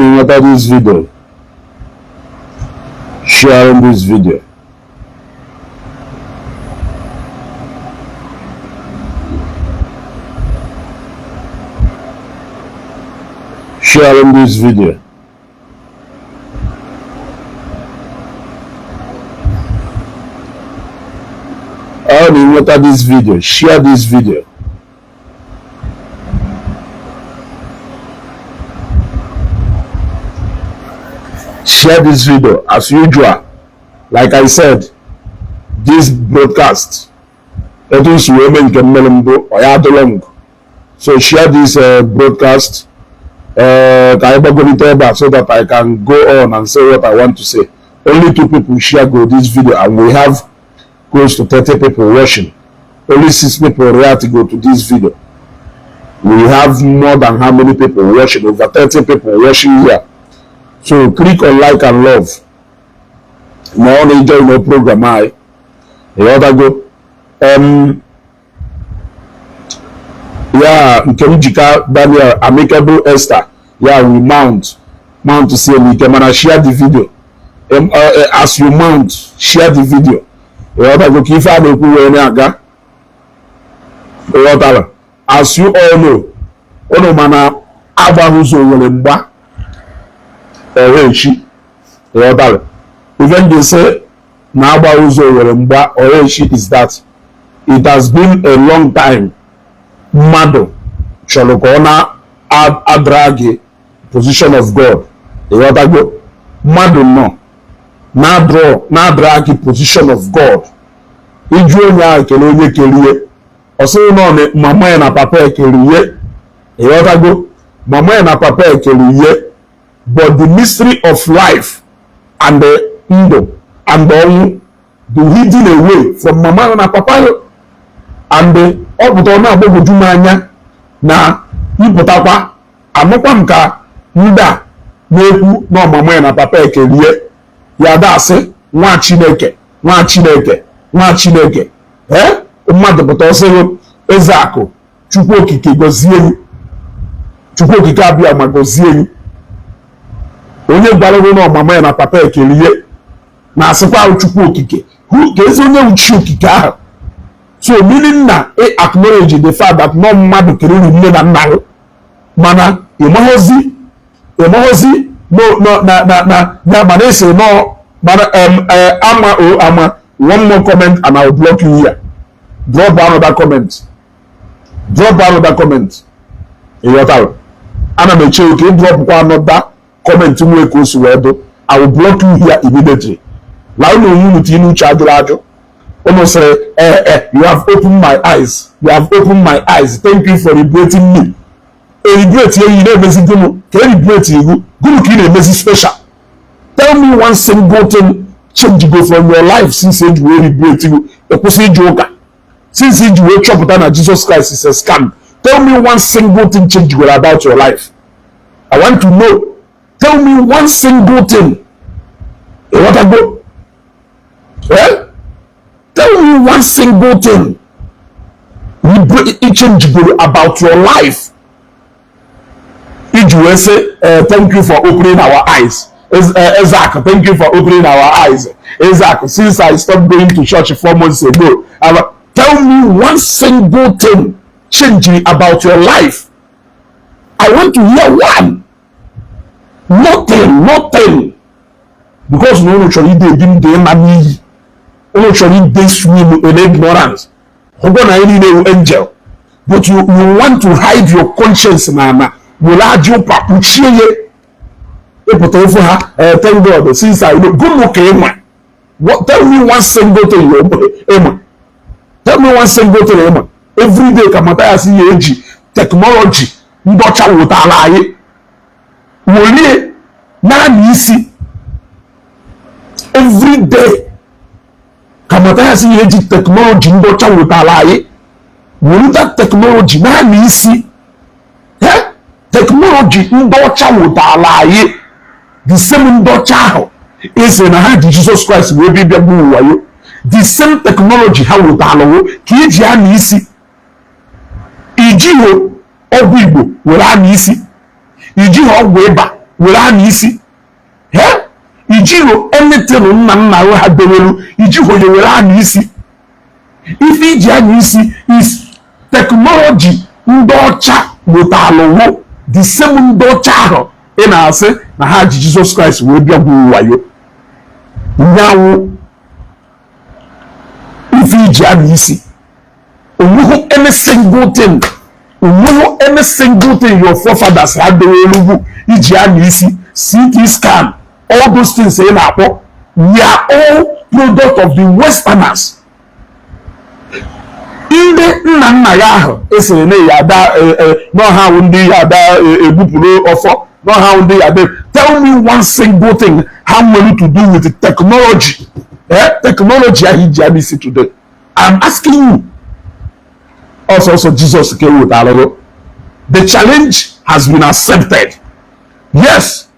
Na ị nweta this video, sharing this video. Sharing this video. Ọ na ị nweta this video, share this video. Share this video as usual. Like I said, this broadcast, etu nsi wee mee nke mmere mbụ, ọ ya adịlọ ngụ. So share this broadcast ka anyị gbagolite ebe a so that I can go on and say what I want to say. Only two people share go this video and we have close to 30 people watching. Only six people react go to this video. We have more than how many people watching? Over 30 people watching here. So click on like and love. Ma ọ na-enjoy no program anyị. Ịghọtago? Ya nke m jika Daniel Amicable Esther ya, we mount mount sie n'ike, mana share the video. As you mount, share the video. Ịghọtago? Ka ife a na-ekwu wee na-aga. Ịghọtara? As you all know, unu mana agbaghị ụzọ nwere mgba ọha echi. Ịghọtara? Even they say na agba ụzọ nwere mgba ọha echi is that it has been a long time mmadụ chọrọ ka ọ na-adrag position of God. Ịghọtago? Mmadụ nọ na-draw, na-adrag position of God. Iju onye ahụ kele onye kerie, ọ sịghị na ọ na mama ya na papa ya kerie. Ịghọtago? Mama ya na papa ya kerie, but the mystery of life and the ndụ and the ọnwụ do hidden away from mama ya na papa ya. And ọ pụta, ọ na-agbagwoju m anya na ịpụtakwa anụkwa m ka ndị a na-ekwu na ọmama ya na papa ya kerie ya dasị nwa Chineke, nwa Chineke, nwa Chineke. Ee, mmadụ pụta ọsịghị eze akụ, Chukwu Okike gọzie gị, Chukwu Okike abịa ma gọzie gị. Onye gwara gị na ọmama ya na papa ya kerie na-asịkwa ahụ Chukwu Okike ka ezi onye uchi okike ahụ. So meaning na ị acknowledge the fact that nọ mmadụ keriri nne na nna gị, mana ịmaghọzi ịmaghọzi no no na na na na mana esi nọ mana ama o ama. One more comment and I will block you here. Drop another comment, drop another comment. Ịghọtara? Ana m eche ka ị dropkwa another comment nwee ka o si wee do, I will block you here immediately. La unu onwe unu tinye n'uche ajụrụ ajụ. Unu sịrị, "Eh, you have opened my eyes, you have opened my eyes, thank you for liberating me." Eliberate eyi na-emezi gụnụ ka eliberate iwu gụnụ ka ị na-emezi special? Tell me one single thing change go from your life since eji wee liberate iwu ekwụsị ije ụka, since iji wee chọpụta na Jesus Christ is a scam. Tell me one single thing change go about your life. I want to know. Tell me one single thing. Ịghọtago? Eh, tell me one single thing change go about your life iji wee sị, "Thank you for opening our eyes, Isaac. Thank you for opening our eyes, Isaac. Since I stopped going to church 4 months ago." Tell me one single thing changing about your life. I want to hear one. Nothing, nothing, because na unu chọrọ ide ebi ndụ ịma n'iyi, unu chọrọ ide swim in ignorance. Ụgwọ na anyị niile ewu angel, but you want to hide your conscience na ana were aja ụkwa kpuchie ya. Ịpụta ofu ha, "Thank God since I know." Gụnụ ka ịma? Tell me one single thing ịma. Tell me one single thing ịma. Every day ka Mathias ya eji technology ndị ọcha wụtara anyị welie naanị isi. Every day ka Mathias ya eji technology ndị ọcha wụtara anyị were that technology naanị isi. Technology ndị ọcha wụtara anyị, the same ndị ọcha ahụ ese na ha ji Jesus Christ wee bịa gbuo wayo, the same technology ha wụtara ka iji ana isi. Ijighị ọgwụ Igbo were ana isi, ijighị ọgwụ ịba. Were anya isi. Ijiro anything nna nna ha dewelu, ijiho ya were anya isi. Ife iji anya isi is technology ndị ọcha wetalụwo. The same ndị ọcha ahụ ị na-asị na ha ji Jizọs Kraịst wee bịa gwuo wayo nyanwụ. Ife iji anya isi, onweghị any single thing, onweghị any single thing your forefathers ha dewere ugwu iji anya isi. CT scan, all those things ị na-akpọ, we are all product of the Westerners. Ndị nna nna ya ahụ esiri na ya ada n'ọha wụ ndị ya ada egbupụrụ ọfọ n'ọha wụ ndị ya ada. Tell me one single thing ha nwere to do with the technology, eh? Technology ahụ iji anya isi today, I'm asking you. Ọsọsọ Jesus ka ewetara. The challenge has been accepted. Yes,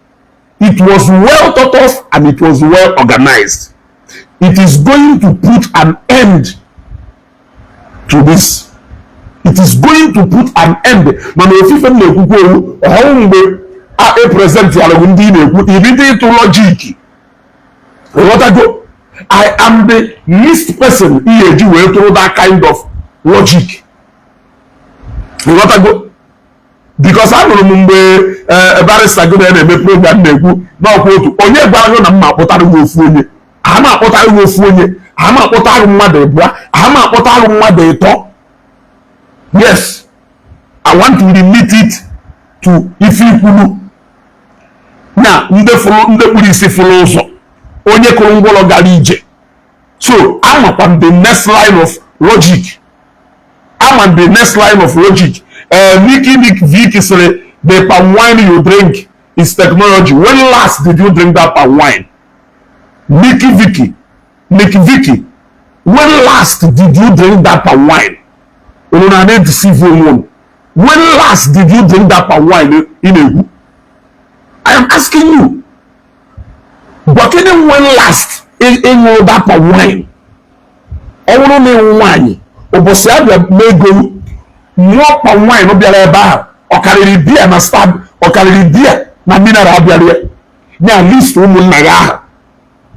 it was well thought of and it was well organized. It is going to put an end to this. It is going to put an end. Mana ofufe m na-ekwukwa owu ọhụrụ mgbe a e-present ya bụ ndị ị na-ekwu ibido ịtụ logic. Ịghọtago? I am the least person ị ga-eji wee tụrụ that kind of logic. Ịghọtago? Because anụrụ m mgbe barrister gị na-eme program na-ekwu n'ọkwa otu onye gwara gị na mma akpụtara gị ofu onye, ama akpụtara gị ofu onye, ama akpụtara mmadụ ịbụa, ama akpụtara mmadụ ịtọ. Yes, I want to limit it to ife ikwulu na ndị fụrụ, ndị kpuru isi fụrụ ụzọ, onye kụrụ ngwụrọ gara ije. So amakwa m the next line of logic, ama m the next line of logic. Nicky Nick Vicky sịrị the palm wine you drink is technology. When last did you drink that palm wine? Nicky Vicky, Nicky Vicky, when last did you drink that palm wine? Unu na na-edeceive onwe unu. When last did you drink that palm wine ị na-ekwu? I am asking you. Gwakene, when last ịṅụrụ that palm wine? Ọ bụrụ na ịnwụ nwaanyị, ụbọchị abịa n'ego ṅụọ palm wine bịara ebe ahụ, ọ karịrị biya na star, ọ karịrị biya na mineral bịara ya ya. List ụmụnna gị ahụ,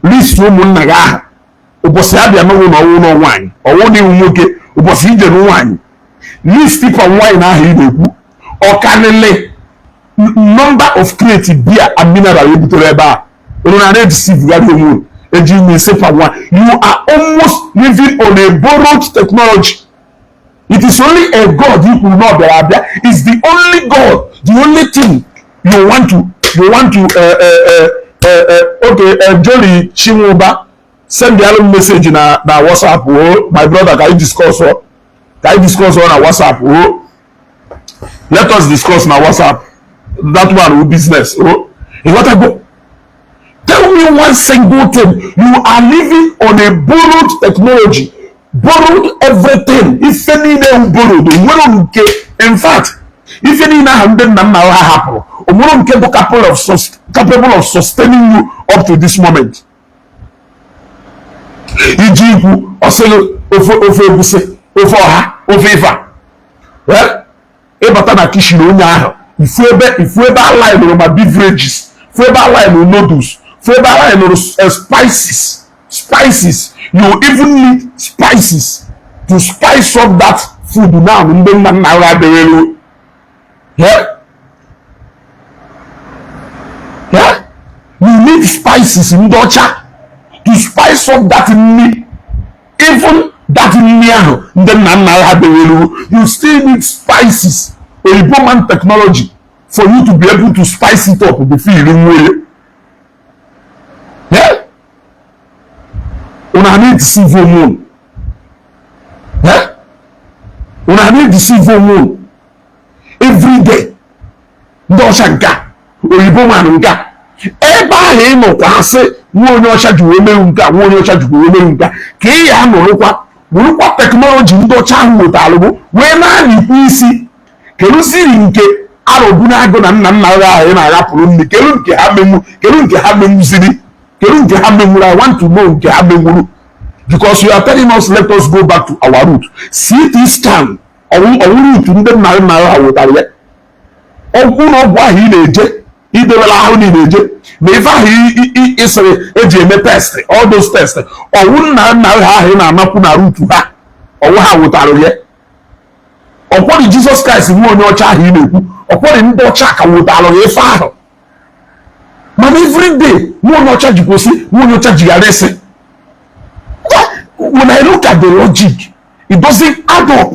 list ụmụnna gị ahụ, ụbọchị abịa n'ụlọ na ọnwụ na nwaanyị, ọnwụ na iwu nwoke, ụbọchị ije na nwaanyị, list palm wine ahụ ị na-ekwu, ọ karịrị number of crate beer and mineral ebutere ebe a. Unu na na-edeceive onwe unu. Eji ime ise palm wine, you are almost living on a borrowed technology. It is only a God i kwuru na ọ bịara abịa is the only God, the only thing you want to okay. Jolly Chinwụba, send the message na WhatsApp o. My brother, ka anyị discuss o, ka anyị discuss o na WhatsApp o. Let us discuss na WhatsApp. That one wo business o. Ịghọtago? Tell me one single thing. You are living on a borrowed technology, borrowed everything. Ife niile borrowed, onwere nke, in fact, ife niile ahụ ndị nna nna ha hapụrụ, onwere nke bụ capable of sustaining you up to this moment. Iji ikwu ọsịghị ofe, ofe egusi, ofe ọha, ofe ife a. Well, ịbata na kitchen onye ahụ, ifu ebe alainụrụ ma beverages, fu ebe alainụrụ noodles, fu ebe alainụrụ spices. Spices, you even need spices to spice up that food now. Ndị nna nna ha adịghị. Yeah? Yeah? You need spices ndị ọcha to spice up that nri. Even that nri ahụ ndị nna nna ha dewere, you still need spices, oyibo man technology, for you to be able to spice it up before iri nwere. Yeah? Una na-edeceive onwe unu. Yeah? Una na-edeceive onwe unu every day. Ndị ọcha nka, oyibo man nka, ebe ahụ ị nọkwa asị nwa onye ọcha ji wee mewu nke a, nwa onye ọcha ji wee mewu nke a, ka ị ya anọrụkwa werụkwa technology ndị ọcha ahụ wetalụgụ wee na-anyịkwa isi. Keluziri nke arọbu n'agụ na nna nna ha ahụ ị na-aghapụrụ nri? Kedu nke ha menwu? Kedu nke ha menwuziri? Kedu nke ha menwuru? I want to know nke ha menwuru, because you are telling us let us go back to our root. CT scan, ọwụ root ndị nna nna ha wetara ya? Ụlọ ọgwụ ahụ ị na-eje Idebela ahụ niile eje na ife ahụ ịsịrị eji eme test, all those test, ọwụ nna nna ha ahụ ị na-anapụ na root ha, ọwụ ha wụtara ya? Ọkwọrị Jizọs Kraịst nwe onye ọcha ahụ ị na-ekwu, ọkwọrị ndị ọcha ka wụtara ya ife ahụ? Mana everyday nwa onye ọcha ji kwụsị, nwa onye ọcha jighara isi. When I look at the logic, it doesn't add up.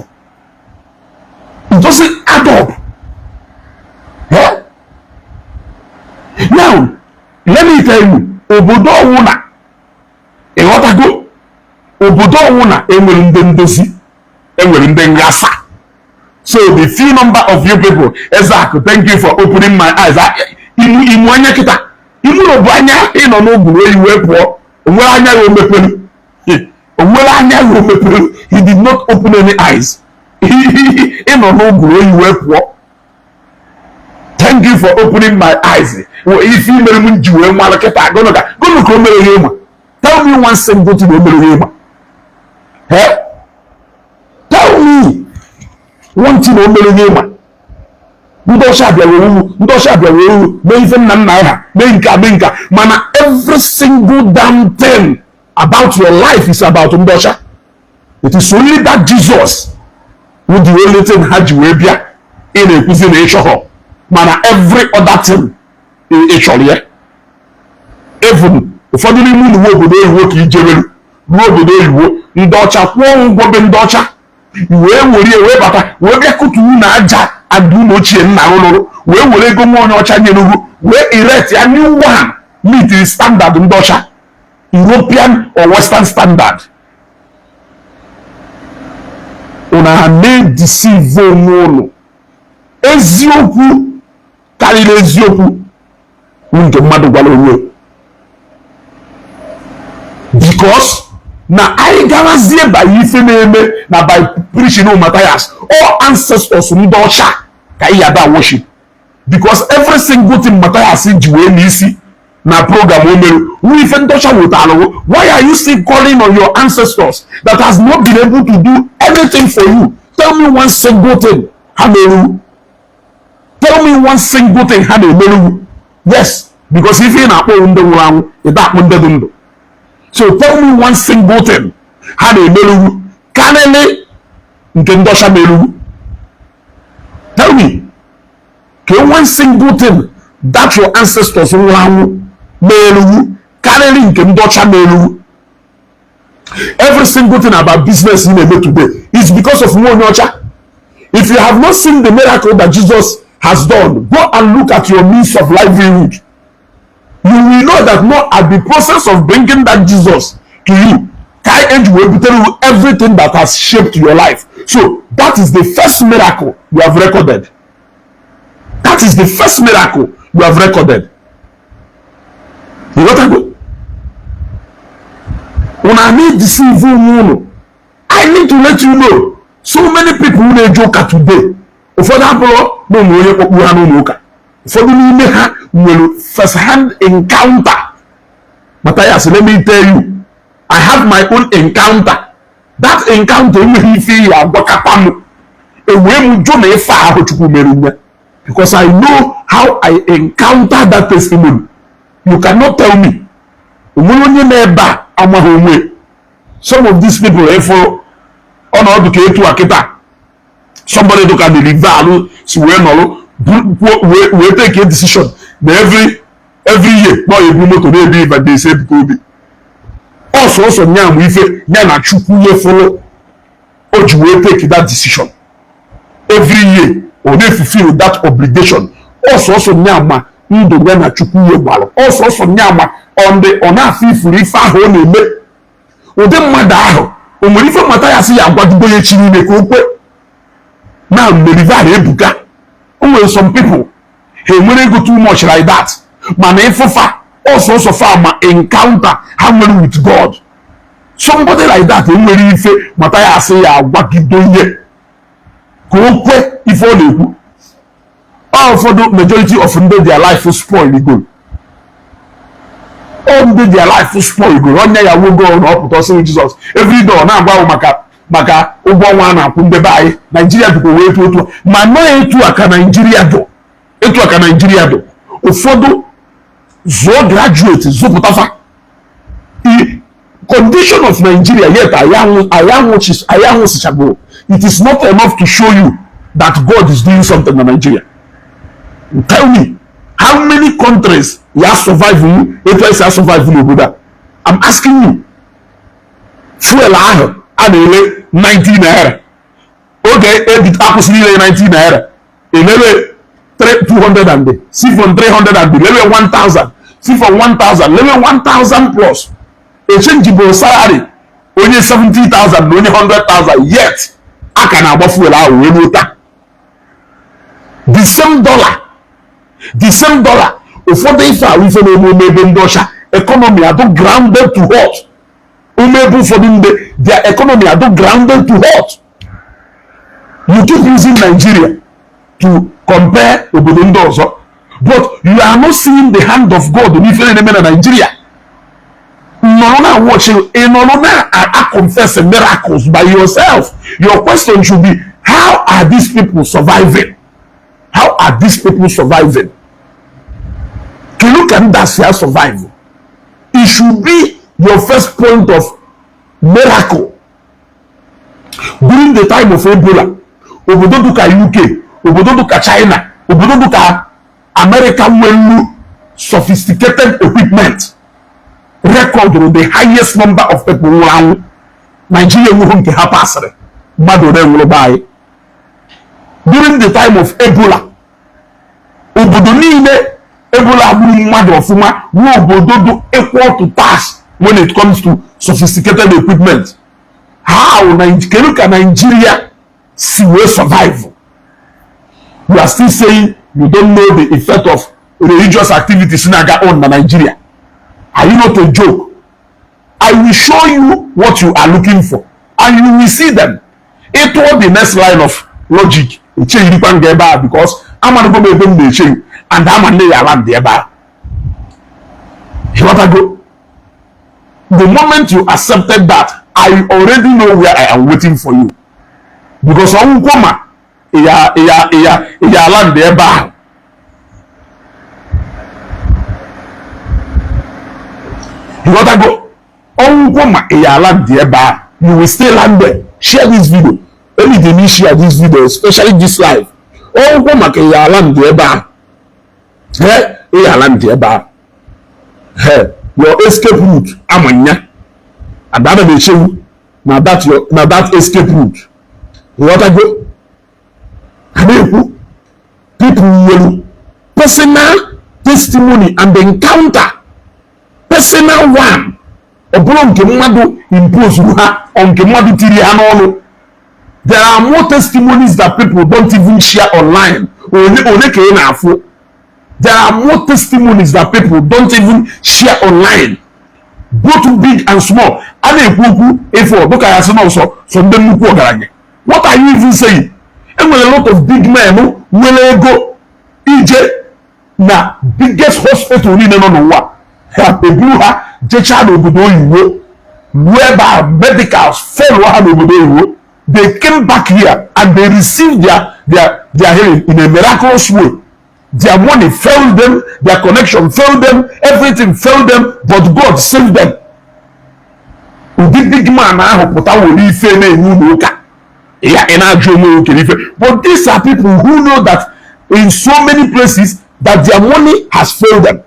It doesn't add up. Yeah? Now, let me tell you, obodo ọwụna, ịghọtago, obodo ọwụna enwere ndị ndozi, enwere ndị nghasa. So the few number of you people, Ezeaku, thank you for opening my eyes. Imu imu anya kịta, imu bụ anya ịnọ n'ogwuru oyi wee pụọ. Onwere anya ya o mepere? Onwere anya ya o mepere? He did not open any eyes. Ịnọ n'ogwuru oyi wee pụọ. Thank you for opening my eyes. Ife mere m ji wee nwalụ kịta, gụnụ ka gụnụ ka o mere ihe ịma? Tell me one single thing o mere ihe ịma. Eh? Tell me one thing o mere ihe ịma. Ndị ọcha bịara owu, ndị ọcha bịara owu mee ife nna nna ha, mee nke a, mee nke a, mana every single damn thing about your life is about ndị ọcha. It is only that Jesus who the only thing ha ji wee bịa ị na-ekwuzi na ịchọghọ, mana every other thing ị chọrọ ya. Even ụfọdụ n'ime unu nwe obodo oyibo ka ijeberu ruo obodo oyibo, ndị ọcha kwụọ ụgwọ be ndị ọcha wee were wee bata wee bịa kutu na aja ada ụlọ ochie nna lụrụ, wee were ego nwa onye ọcha nyere ugwu wee erect ya new one, meet the standard ndị ọcha, European or Western standard. Unu na-edeceive onwe unu. Eziokwu karịrị eziokwu nke mmadụ gwara onwe, because na anyị garazie by ife na-eme na by preaching Matthias, all ancestors ndị ọcha ka anyị yada worship, because every single thing Matthias ji wee n'isi na program o mere nwa ife ndị ọcha wetara. Why are you still calling on your ancestors that has not been able to do anything for you? Tell me one single thing ha merewu. Tell me one single thing ha na-emerewu. Yes, because ife ị na-akpọ ndị nwụrụ anwụ, ị akpọ ndị dị ndụ. So tell me one single thing ha na-emerewu karịrị nke ndị ọcha merewu. Tell me ke one single thing that your ancestors nwụrụ anwụ merewu karịrị nke ndị ọcha merewu. Every single thing about business ị na-eme today is because of nwa onye ọcha. If you have not seen the miracle that Jesus has done, go and look at your means of livelihood. You will know that not at the process of bringing that Jesus to you ka eji wee butere you everything that has shaped your life. So that is the first miracle you have recorded. That is the first miracle you have recorded. You got go una need deceive onwe unu. I need to let you know, so many people na-eje ụka today, ụfọdụ abụrụ na ụmụ onye kpọkpu ha n'ụlọ ụka, ụfọdụ n'ime ha nwere first hand encounter. Matthias, let me tell you, I have my own encounter. That encounter enweghị ife ihe agwakọta m ewee m jụ na ife ahụ Chukwu mere nye, because I know how I encounter that testimony. You cannot tell me. Onwere onye na-ebe a amaghị onwe. Some of these people ịfụrụ ọnọdụ ka etu a kịta, somebody dụka the rival si wee nọrọ wee take a decision na every year na ọ ebu moto na-ebu Evangelist Ebuka Obi ọsọsọ nya mụ ife ya na Chukwu nyefụrụ o ji wee take that decision every year, ọ na-efulfill that obligation. Ọsọsọ nya ma ndụ ya na Chukwu ihe gbalụ, ọsọsọ nya ma ọ na-afụ ifuru ife ahụ ọ na-eme. Ụdị mmadụ ahụ o nwere ife mmata ya sị ya agwadugo ya echi niile ka o kwe na Merival Ebuka. O nwere some people, ha enwere ego too much like that, mana ịfụfa ọsọsọ fa ma encounter ha nwere with God. Somebody like that enwere ife mata ya asị ya agwagido ihe ka o kwe ife ọ na-ekwu. Ọ ụfọdụ, majority of ndị their life spoil go, ọ ndị their life spoil go, onye ya wogo na ọpụta ọsị Jizọs every day, ọ na-agwa ahụ maka ụgwọ ọnwa a na-akwụ ndị be anyị. Naijiria dịkwa wee etu otu a, ma nọ etu a ka Naijiria dụ, etu a ka Naijiria dụ. Ụfọdụ zụọ graduate zụpụtafa. Condition of Nigeria yet anyị anwụsịchago. It is not enough to show you that God is doing something na Nigeria? Tell me, how many countries ya survive etu esi a survive n'obodo a? I'm asking you. Fuel ahụ a na-ele 90 naira, oge akwụsịrị ile 90 naira, elewe 200 and si from 300 and lewe 1000, si from 1000 lewe 1000 plus. Echange bụ salary onye 70,000 na onye 100,000, yet a ka na-agba fuel ahụ wee ruo taa. The same dollar, the same dollar. Ụfọdụ ife ahụ ife na-eme ebe ndị ọcha, economy adụ grounded to hot. Ume ebe ụfọdụ ndị, their economy adụ grounded to hot. You keep using Nigeria to compare obodo ndị ọzọ, but you are not seeing the hand of God n'ife na-eme na Nigeria. Nọrọ na watch, ị nọrọ na confess miracles by yourself. Your question should be, how are these people surviving? How are these people surviving? Kedu ka ndị a si survive? It should be your first point of miracle. During the time of Ebola, obodo dịka UK, obodo dịka China, obodo dịka America nwere sophisticated equipment record the highest number of people nwụrụ anwụ. Nigeria enweghị nke ha pasịrị. Mmadụ ole nwụrụ be anyị during the time of Ebola? Obodo niile Ebola gburu mmadụ ọfụma ruo obodo dị equal to task when it comes to sophisticated equipment. How kedu ka Nigeria si wee survive? You are still saying you don't know the effect of religious activities na-aga on na Nigeria. Are you not a joke? I will show you what you are looking for and you will see them. Ịtụọ the next line of logic, echeghirikwa nga ebe a, because amarago m ebe m na-eche and ama nne ya ala ndị ebe a. Ịghọtago? The moment you accepted that, I already know where I am waiting for you, because ọnwụkwọ ma ịya ịya ịya ịya ala ndị ebe ahụ. Ịghọtago? Ọnwụkwọ ma ịya ala ndị ebe ahụ, you will still land there. Share this video. Anything you share this video, especially this live. Ọnwụkwọ maka ịya ala ndị ebe ahụ, he ịya ala ndị ebe ahụ, he your escape route amanya adana na-echewu na that your na that escape route. Ịghọtago? A na-ekwu people nwere personal testimony and encounter, personal one. Ọ bụrụ nke mmadụ impose ha, ọ nke mmadụ tiri ha n'ọnụ. There are more testimonies that people don't even share online. One one ka ị na-afụ? There are more testimonies that people don't even share online, both big and small. A na-ekwu okwu efu dịka ya sị na ọsọ sọ ndị nnukwu ọgaranya. What are you even saying? Enwere a lot of big men nwere ego ije na biggest hospital niile nọ n'ụwa, ha eburu ha jechaa n'obodo oyibo, ruo ebe a medicals fail ha n'obodo oyibo. They came back here and they received their healing in a miraculous way. Their money failed them, their connection failed them, everything failed them, but God saved them. Ụdị big man ahụ pụta were ife na-enye ụlọ ụka ya, ị na-ajụ onwe okere ife. But these are people who know that in so many places that their money has failed them,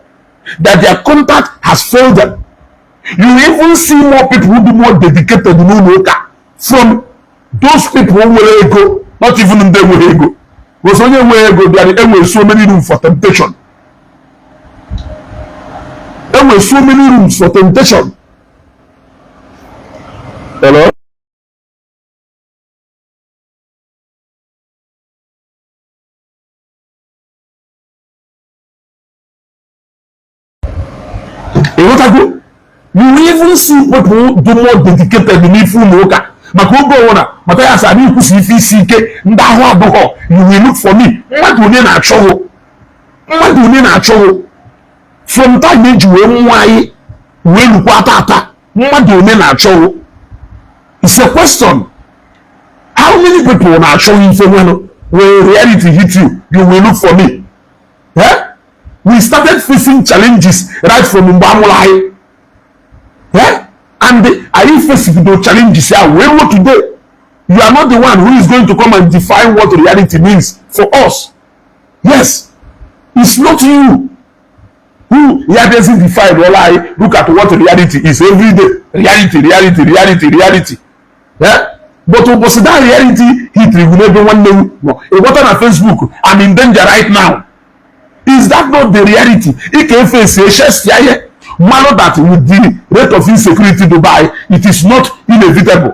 that their contact has failed them. You even see more people who be more dedicated n'ụlọ ụka from those people nwere ego, not even ndị nwere ego. Because onye nwere ego bịara, enwere so many room for temptation, enwere so many rooms for temptation. Hello? Ịghọtago? You will even see people do more dedicated n'ife ụlọ ụka maka oge ọbụla maka ya sị ikwusi ife isi ike ndị ahụ abụghọ. You will look for me. Mmadụ onye na-achọghụ, mmadụ onye na-achọghụ from time eji wee nwa anyị wee lukwa tata, mmadụ onye na-achọghụ? It's a question. How many people na-achọghị ife nwenụ? When reality hit you, you will look for me. Eh? We started facing challenges right from mgbe amụrụ anyị. Eh? And anyị facing challenges ya wee ruo today. You are not the one who is going to come and define what reality means for us. Yes, it's not you who ya bịazi define ọla anyị. Look at what reality is every day: reality, reality, reality, reality. Yeah? But ụbọchị that reality hit gị n'ebe nwanne m nọ, ịghọta na Facebook, "I'm in danger right now." Is that not the reality? Ị ka efe esi echestia ihe mmanụ that with the rate of insecurity Dubai, it is not inevitable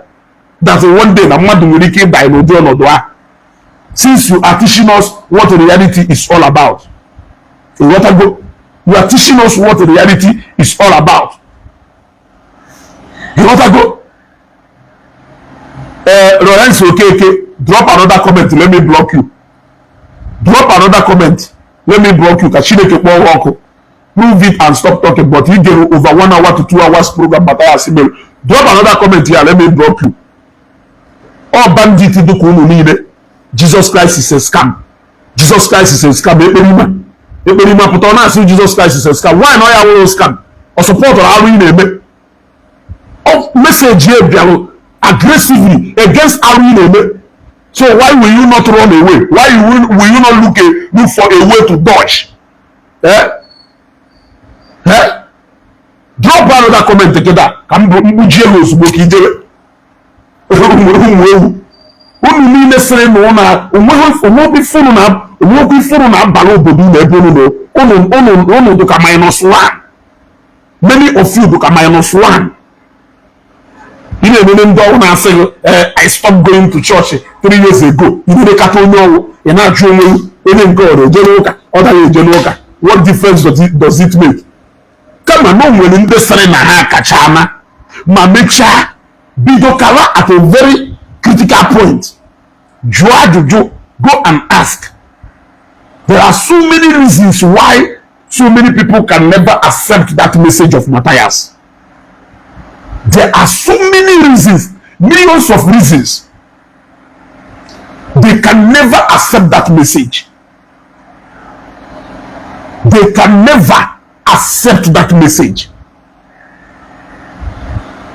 that one day na mmadụ nwere ike ịbanye n'ụdị ọnọdụ ahụ. Since you are teaching us what reality is all about, ịghọtago? You are teaching us what reality is all about, ịghọtago? Lawrence Okeke, drop another comment, let me block you. Drop another comment, let me block you. Ka Chineke kpọọ gị ọkụ. Prove it and stop talking. But he gave over 1 hour to 2 hours program Matthias mere. Drop another comment here, let me block you. All bandit dịka unu niile. Jesus Christ is a scam, Jesus Christ is a scam. Ekperima, ekperima pụta, ọ na-asị Jesus Christ is a scam. Why na ọ ya nwụrụ scam? Ọ supportụrụ arụ ị na-eme. Ọ message ya bịarụ aggressively against arụ ị na-eme. So why will you not run away? Why will you not look for a way to dodge? Eh? Eh? Drop another comment kịta ka m mkpujie ha ozugbo ka ijebe. Ụmụ ewu, unu niile sịrị na onwekwa ifuru na-abala obodo unu ebe unu nọ. Unu dụka minus one. Many of you dụka minus one. Ị na-enene ndị ọrụ na-asị gị, "I stopped going to church 3 years ago." Ị na-elekọta onye ọwụ, ị na-ajụ onwe gị, onye nke ọrụ eje n'ụka, ọ daghị eje n'ụka, what difference does it make? Kama na o nwere ndị sịrị na ha kacha ama ma mechaa bido kara at a very critical point jụọ ajụjụ. Go and ask. There are so many reasons why so many people can never accept that message of Matthias. There are so many reasons, millions of reasons they can never accept that message. They can never accept that message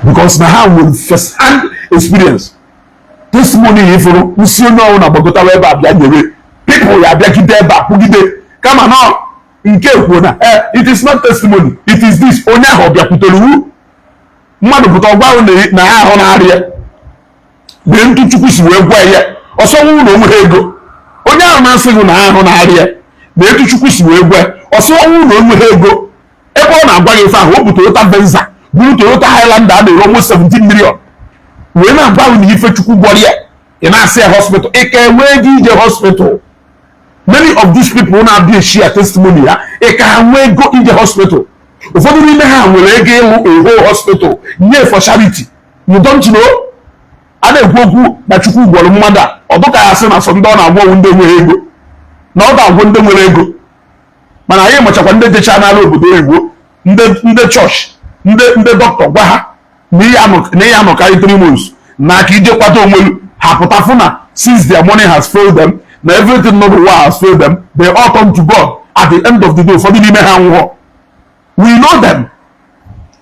because na ha nwere first hand experience. Testimony ifuru nsi onye ọbụla gbagotara ebe a bịa nyere people ya abịagide ebe a kwugide kama na nke kwuo na it is not testimony, it is this. Onye ahụ ọ bịakwutere wu mmadụ pụta ọgwa ahụ na ya ahụ na-arịa lee ntụ Chukwu si wee gwa ya ọsọ nwụ na onweghị ego. Onye ahụ na-asị gị na ahụ na-arịa na etu Chukwu si wee gwa ọsọ ọnwụ na onweghị ego, ebe ọ na-agwa gị ife ahụ, o bụ Toyota Venza, bụrụ Toyota Highlander a na-ere almost 17 million wee na-agwa gị na ife Chukwu gwọrọ ya. Ị na-asị ya hospital, ị ka enwee ego ije hospital? Many of these people na-abịa share testimony ha, ị ka ha nwee ego ije hospital? Ụfọdụ n'ime ha nwere ego ịlụ a whole hospital nye for charity. You don't know. A na-ekwu okwu na Chukwu gwọrọ mmadụ a, ọ dụka ya sị na sọ ndị ọ na-agwọ ndị nwere ego, na ọ ga-agwọ ndị nwere ego. Mana anyị machakwa ndị jecha n'ala obodo oyibo, ndị chọọchị, ndị dọkịta gwa ha na ihe anọkarị 3 months na aka ije kwado onwe ha, pụta fụ na since their money has failed them, na everything not the world has failed them, they all come to God. At the end of the day, ụfọdụ n'ime ha nwụọ. We know them.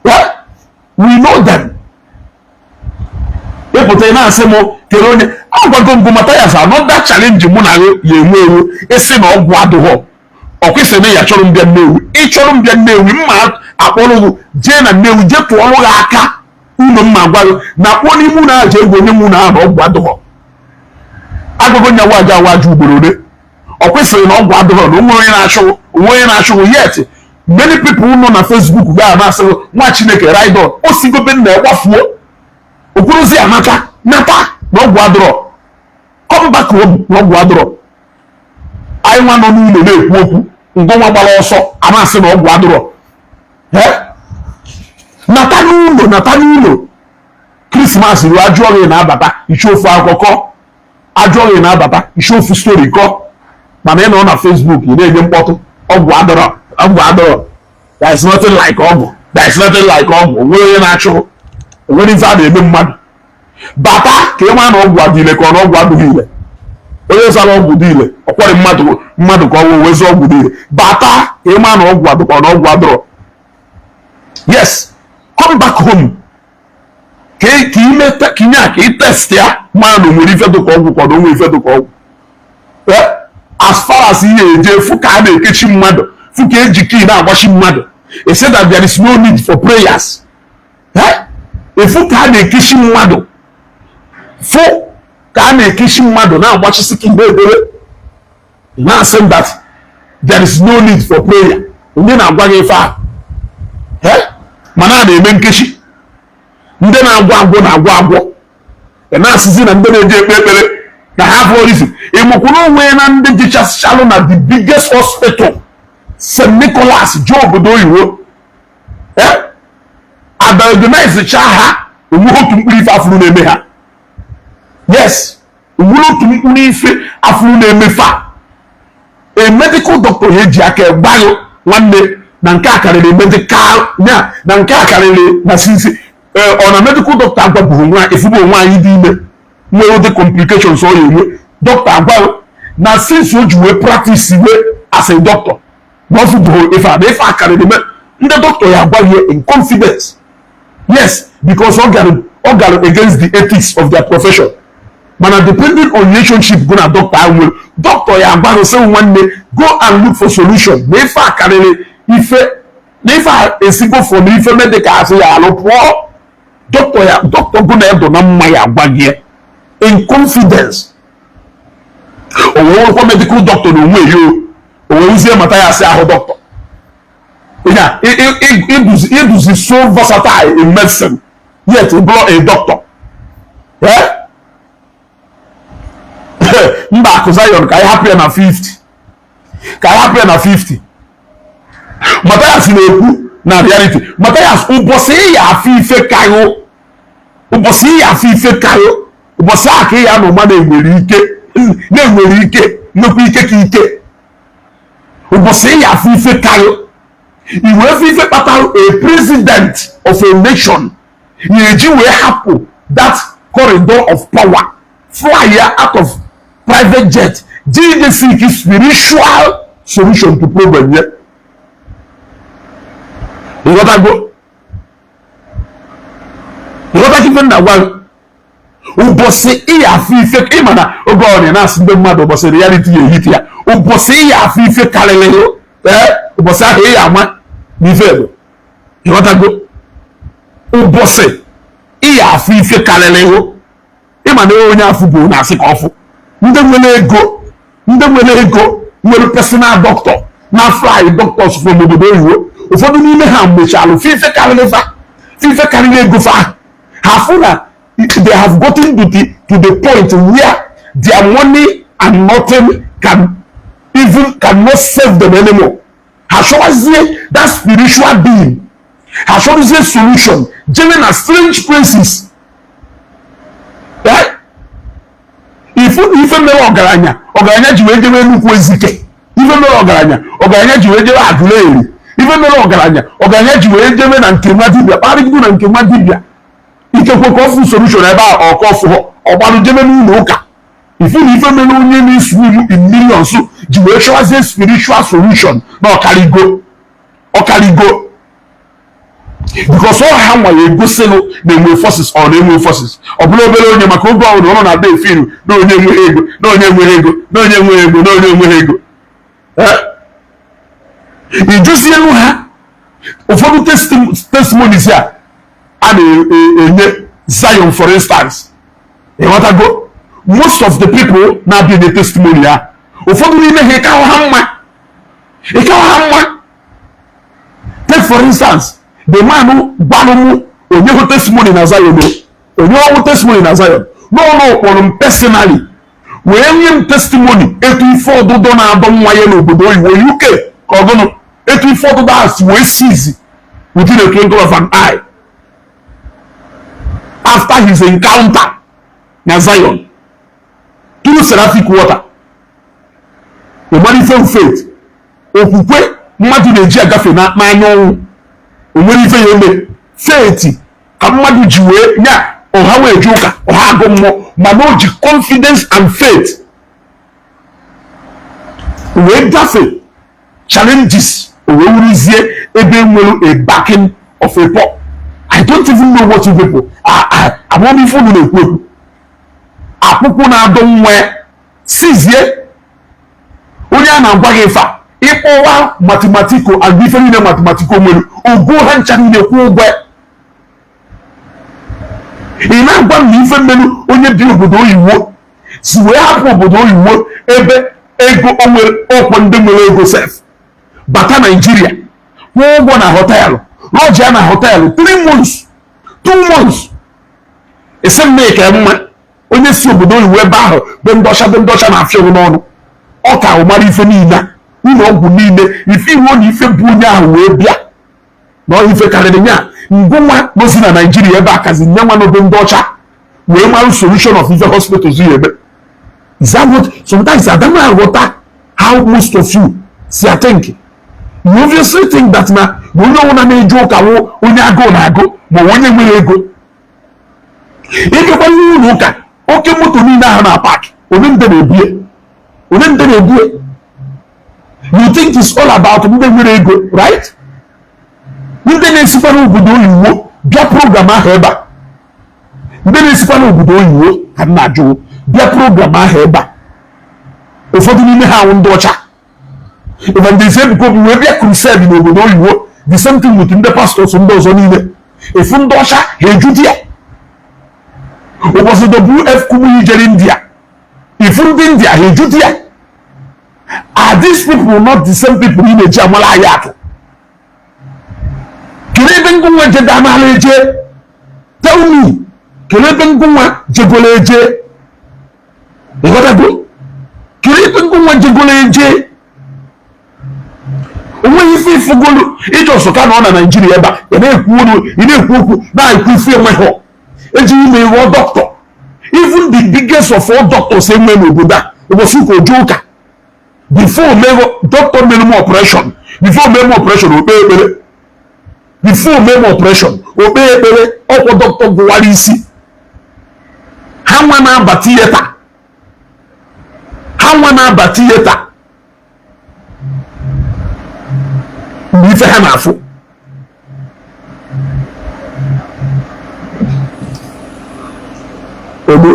Yeah? We know them. Ịpụta ị na-asị m kere onye agwago mbụ Mathias. Another challenge mụ na ya enwe ewu ịsị na ọgwụ adịghọ. Ọkwịsị na ya chọrọ mbịa Nnewi, ịchọrọ mbịa Nnewi, mma akpọrọ gị jee na Nnewi, jee tụọrọ gị aka unu, mma gwa gị na akpọ n'ime unu ahụ jee gwa onye nwe unu ahụ na ọgwụ adịghọ. Agụgụ nyawa aja awa aja ugboro ole. Ọ kwesịrị na ọgwụ adịghọ na onwe onye na-achụghụ, onwe onye na-achụghụ. Yet many people nọ na Facebook ga na-asị nwa Chineke ride on. O sigobe nna ya gbafuo okwuruzi amaka nata na ọgwụ adịrọ. Come back home na ọgwụ adịrọ. Anyị nwa nọ n'ụlọ na-ekwu okwu ngụnwa gbara ọsọ a na-asị na ọgwụ adịrọ. Nata n'ụlọ, nata n'ụlọ. Christmas ruo, ajụọ gị na-abata ichi ofu akụkọ, ajụọ gị na-abata ichi ofu story kọ. Mana ị nọ na Facebook, ị na-enye mkpọtụ, ọgwụ adịrọ, ọgwụ adịrọ, there is nothing like ọgwụ, there is nothing like ọgwụ. Onwere onye na-achụ, onwere ife a na-eme mmadụ. Bata ka ị maa na ọgwụ adị ile ka ọ na ọgwụ adịghị ile. Onye zara ọgwụ dị ile ọkwọrị mmadụ mmadụ ka ọ wee wezi ọgwụ dị ile. Bata. Ka ị maa na ọgwụ adụkọ na ọgwụ adọrọ. Yes, come back home ka ime ka inye a ka ị test ya, maa na o nwere ife dụka ọgwụ, ka ọ na o nwere ife dụka ọgwụ. As far as ihe eje fụ ka a na-ekechi mmadụ, fụ ka eji key na-agbachi mmadụ, they say that there is no need for prayers. Efu ka a na-ekechi mmadụ, fụ ka a na-ekechi mmadụ, na-agbachisi key na-edere, na-asị that there is no need for prayer. Onye na-agwa gị ife ahụ? Mana a na-eme nkechi, ndị na-agwọ agwọ na-agwọ agwọ. Ị na-asịzi na ndị na-eji ekpe ekpere na ha bụ orisi ịmụkwuru onwe na ndị jichasịchalụ na the biggest hospital, St. Nicholas, jee obodo oyibo, adiagnose ha, onweghị otu mkpụrụ ife afụrụ na-eme ha. Yes, onwere otu mkpụrụ ife afụrụ na-eme fa. A medical doctor ha eji aka gbaghụ nwanne na nke a karịrị medical ya, na nke a karịrị na sinsi ọ na medical doctor agwabụghị nwa efugbo nwaanyị dị ime nwere ụdị complications ọ ya enwe. Doctor agwaghị na since o ji wee practice wee as a doctor na ọ fụbụghị ife a, na ife a karịrị ndị doctor ya agwaghị in confidence. Yes, because ọ gara against the ethics of their profession. Mana depending on relationship go na doctor ahụ nwere, doctor ya agwaghị sị, "Nwanne, go and look for solution, na ife a karịrị ife, na ife a esigo from ife medical asị ya alụ pụọ." Doctor ya, doctor go na edo na mma ya agwa gị in confidence. O wee nwekwa medical doctor na onwe ya o wee wuzie mata ya asị ahụ doctor ya ịdụzi so versatile in medicine, yet ị bụrụ a doctor. Eh? Mba, akụ Zion, ka anyị hapụ ya na 50, ka anyị hapụ ya na 50. Mathias na-ekwu na reality. Mathias, ụbọchị ị ya afụ ife karụ, ụbọchị ị ya afụ ife karụ, ụbọchị a ka ị ya anọ ma na-enwere ike, na-enwere ike, nnukwu ike ka ike. Ụbọchị ị ya afụ ife karụ, i wee fụ ife kpatara a president of a nation ya eji wee hapụ that corridor of power, fly ya out of private jet, jee seek spiritual solution to problem ya. Ịghọtago? Ịghọtago ife nna gwa gị? Ụbọchị ị ya afụ ife, ịma na oge ọ na-asị ndị mmadụ, ụbọchị reality ya ehit ya, ụbọchị ị ya afụ ife karịrị, ee, ụbọchị ahụ ị ya ama n'ife bụ. Ịghọtago? Ụbọchị ị ya afụ ife karịrị hụ, ịma na onye afụ bụ na-asị ka ọfụ. Ndị nwere ego, ndị nwere ego nwere personal doctor na fly doctors from obodo oyibo. Ụfọdụ n'ime ha mechalụ fife karịrị fa, fife karịrị ego fa. Ha fụ na they have gotten to the point where their money and nothing can even cannot save them anymore. Ha chọwazie that spiritual being, ha chọrọzie solution, jebe na strange places. Eh? Ifu na ife mere ọgaranya, ọgaranya ji wee jebe nnukwu ezike. Ife mere ọgaranya, ọgaranya ji wee jebe Agụleri. Ife mere ọgaranya, ọgaranya ji wee jebe na nke nwa dibịa, kparịgido na nke nwa dibịa, ikekwe ka ọfụ solution ebe a, ọka ọfụ ọgbalụ jebe n'ụlọ ụka. Ifu na ife mere onye na-eswim in millions ji wee chọwazie spiritual solution na ọkarigo, ọkarigo, because ọ ha nwa ya egosilụ na enwe forces, ọ na-enwe forces. Ọ bụrụ obere onye, maka oge ọbụla ọ nọ na-ada efiru na onye enweghị ego, na onye enweghị ego, na onye enweghị ego, na onye enweghị ego. Ijuzielu ha ụfọdụ testimonies a a na-enye Zion, for instance. Ịghọtago? Most of the people na-abịa enye testimony ha, ụfọdụ n'ime ha, ịkawa ha mma, ịkawa ha mma. Take for instance the man gbalụ mụ onye hụ testimony na Zion o onye ọhụ testimony na Zion n'ọnụ kpọrọ m personally wee nye m testimony etu ife ọdụdọ na-adọ nwa ya n'obodo oyibo, UK, ka ọ gụnụ, etu ife ọdụdọ ahụ si wee seize within a twinkle of an eye after his encounter na Zion through seraphic water. Ịmara ife faith, okwukwe mmadụ na-eji agafe n'anya ọnwụ, o nwere ife ya eme. Faith ka mmadụ ji wee nya ọha wee je ụka, ọha agụ mmụọ, mana o ji confidence and faith wee gafe challenges. O wee wuruzie ebe nwere a backing of a pope. I don't even know what you people amam ife unu na-ekwu ekwu. Akwụkwọ na-adọ nwa ya sizie onye a na-agwa gị ife a, ịkpọwa mathematical and ife niile mathematical nwere ogo ha ncha niile kwụ ụgwọ ya. Ị na-agwa m na ife mmelu onye bi obodo oyiwo si wee hapụ obodo oyiwo ebe ego o nwere, ọkwọ ndị nwere ego sef, bata Naijiria, kwụọ ụgwọ na hotel, lodge na hotel 3 months, 2 months, esi m ka mma onye si obodo oyiwo ebe ahụ be ndị ọcha, be ndị ọcha na-afịa n'ọnụ ọ ka ahụ mara ife niile, ụlọ ọgwụ niile, ife iwu na ife bụ onye ahụ wee bịa na ọ ife karịrị nya ngụnwa nozi na Naijiria ebe a kazi nye nwa n'obe ndị ọcha wee mara solution of ife hospitals ya eme. Is that what sometimes I don't aghọta how most of you si think? You obviously think that na onye ọbụla na-eje ụka wụ onye agụụ na-agụ ma onye nwere ego. Ịgakwa n'ụlọ ụka, oke moto niile ahụ na park, onye nde na-ebue, onye nde na-ebue. You think it's all about ndị nwere ego, right? Ndị na-esikwa n'obodo oyiwo bịa program ahụ ebe a, ndị na-esikwa n'obodo oyiwo ka m na-ajụ bịa program ahụ ebe a, ụfọdụ n'ime ha awụ ndị ọcha. Evangelist Ebuka Obi wee bịa crusade n'obodo oyiwo, the same thing with ndị pastors ndị ọzọ niile, efu ndị ọcha ha eju ya. Ụbọchị WF Kumuyi jere India, ifu ndị India ha eju ya. Are these people not the same people ị na-eji amala anyị atụ? Kedu ebe ngụnwa jega amala eje? Tell me, kedu ebe ngụnwa jegolo eje? Ịghọtago? Kedu ebe ngụnwa jegolo eje? Onweghị ife ifugolu iji ọsọ ka na ọ na Naijiria ebe a ị na-ekwu olu, ị na-ekwu okwu, na-ekwu ife enweghị ejighị ime ịghọ dọkịta. Even the biggest of all doctors enwe n'obodo a, ụbọchị ụka oju ụka before mego doctor mere m operation, before mee m operation, okpe ekpere. Before mee m operation, okpe ekpere. Ọkwọ dọkịta gụwara isi ha nwa na-aba theatre, ha nwa na-aba theatre mgbe ife ha na-afụ. Ogbo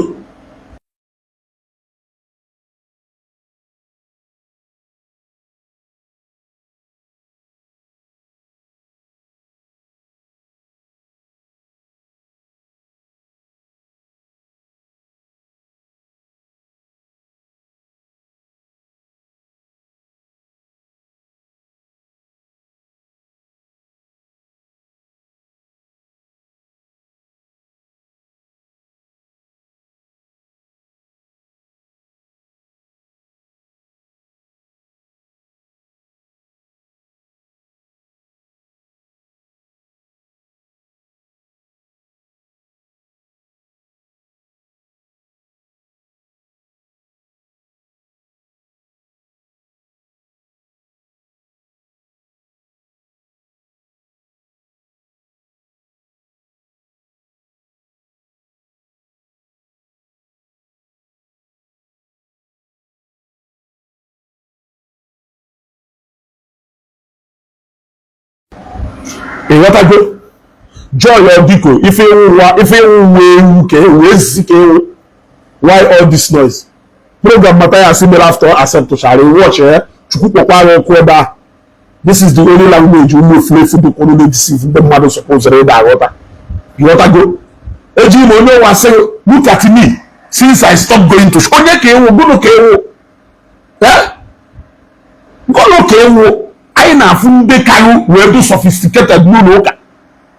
ịghọtago? Joy Odiko, ife ịwụwa, ife ịwụwa ewu ka ewu ezi ka ewu. Why all this noise? Program Mathias mere after accept chara watch ya. Chukwu kpọkwara ọkụ ebe a. This is the only language ụmụ efulefu dịkwuru na-edeceive ndị mmadụ supposed ịda aghọta. Ịghọtago? Eji m onye ụwa sị, "Look at me since I stopped going to." Onye ka ewu? Gụnụ ka ewu? Gụnụ ka ewu? Anyị na-afụ ndị karụ wee dị sophisticated n'ụlọ ụka.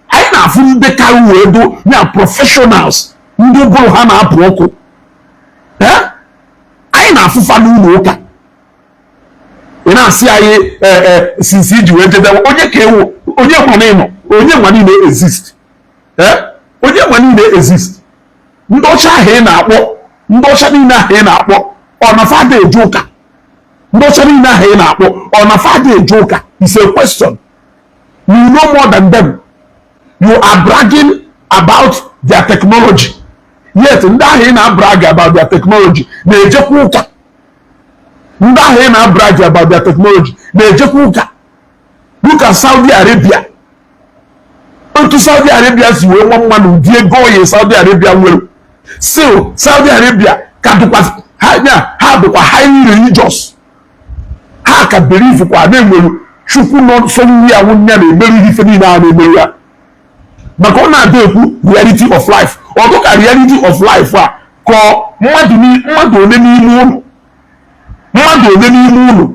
Anyị na-afụ ndị karụ wee dị ya professionals, ndị ụbụrụ ha na-apụ ọkụ. Anyị na-afụfa n'ụlọ ụka. Ị na-asị anyị since iji wee jedewe. Onye ka ewu? Onye nwa nọ? Onye nwa niile exist? Onye nwa niile exist? Ndị ọcha ahụ ị na-akpọ, ndị ọcha niile ahụ ị na-akpọ, ọ na fada eje ụka? Ndị ọcha niile ahụ ị na-akpọ, ọ na fada eje ụka? Is a question. You know more than them. You are bragging about their technology, yet ndị ahụ ị na-abrag about their technology na-ejekwa ụka. Ndị ahụ ị na-abrag about their technology na-ejekwa ụka. Look at Saudi Arabia, otu Saudi Arabia si wee nwa mma na ụdị ego oyi Saudi Arabia nwere. Still, Saudi Arabia ka dịkwa ha ya, ha dịkwa highly religious. Ha ka believe kwa na-enwere Chukwu nọ somewhere ya na-emerụ ife niile a na-emerụ ya, maka ọ na-ada ekwu reality of life. Ọ dụka reality of life a ka mmadụ one n'ime ụlọ, mmadụ one n'ime ụlọ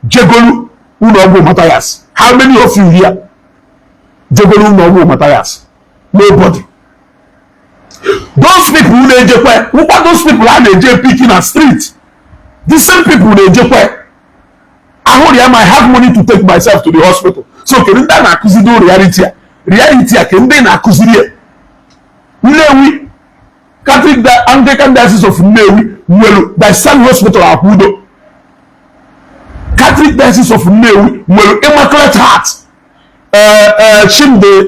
jegolu ụlọ ọgwụ Matthias? How many of you here jegolu ụlọ ọgwụ Matthias? Nobody. Those people na-ejekwa wụkwa those people a na-eje pick na street. The same people na-ejekwa ahụrụ ya. I have money to take myself to the hospital. So kedu ndị a na-akụziri reality a? Reality a, ke ndị na-akụziri ya? Nnewi Catholic, Anglican Diocese of Nnewi nwere Diocesan Hospital Akwudo. Catholic Diocese of Nnewi nwere Immaculate Heart. Chimde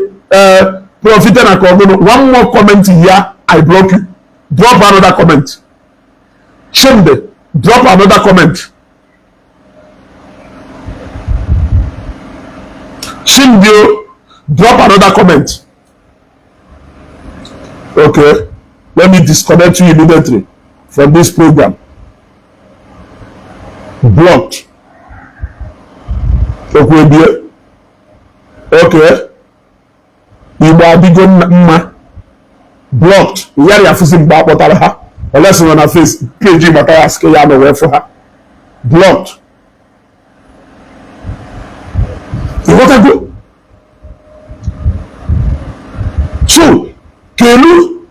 Profite na Kọgụnụ, one more comment here, I block you. Drop another comment. Chimde, drop another comment. Chimde, drop another comment. Okay, let me disconnect you immediately from this program. Blocked. Okwu ebie. Okay, Igbo adịgo mma. Blocked. Yari afụzi mgbe a kpọtara ha olesi nọ na face page Matthias ka ya nọ wee fụ ha. Blocked. Ịghọtago? So kelu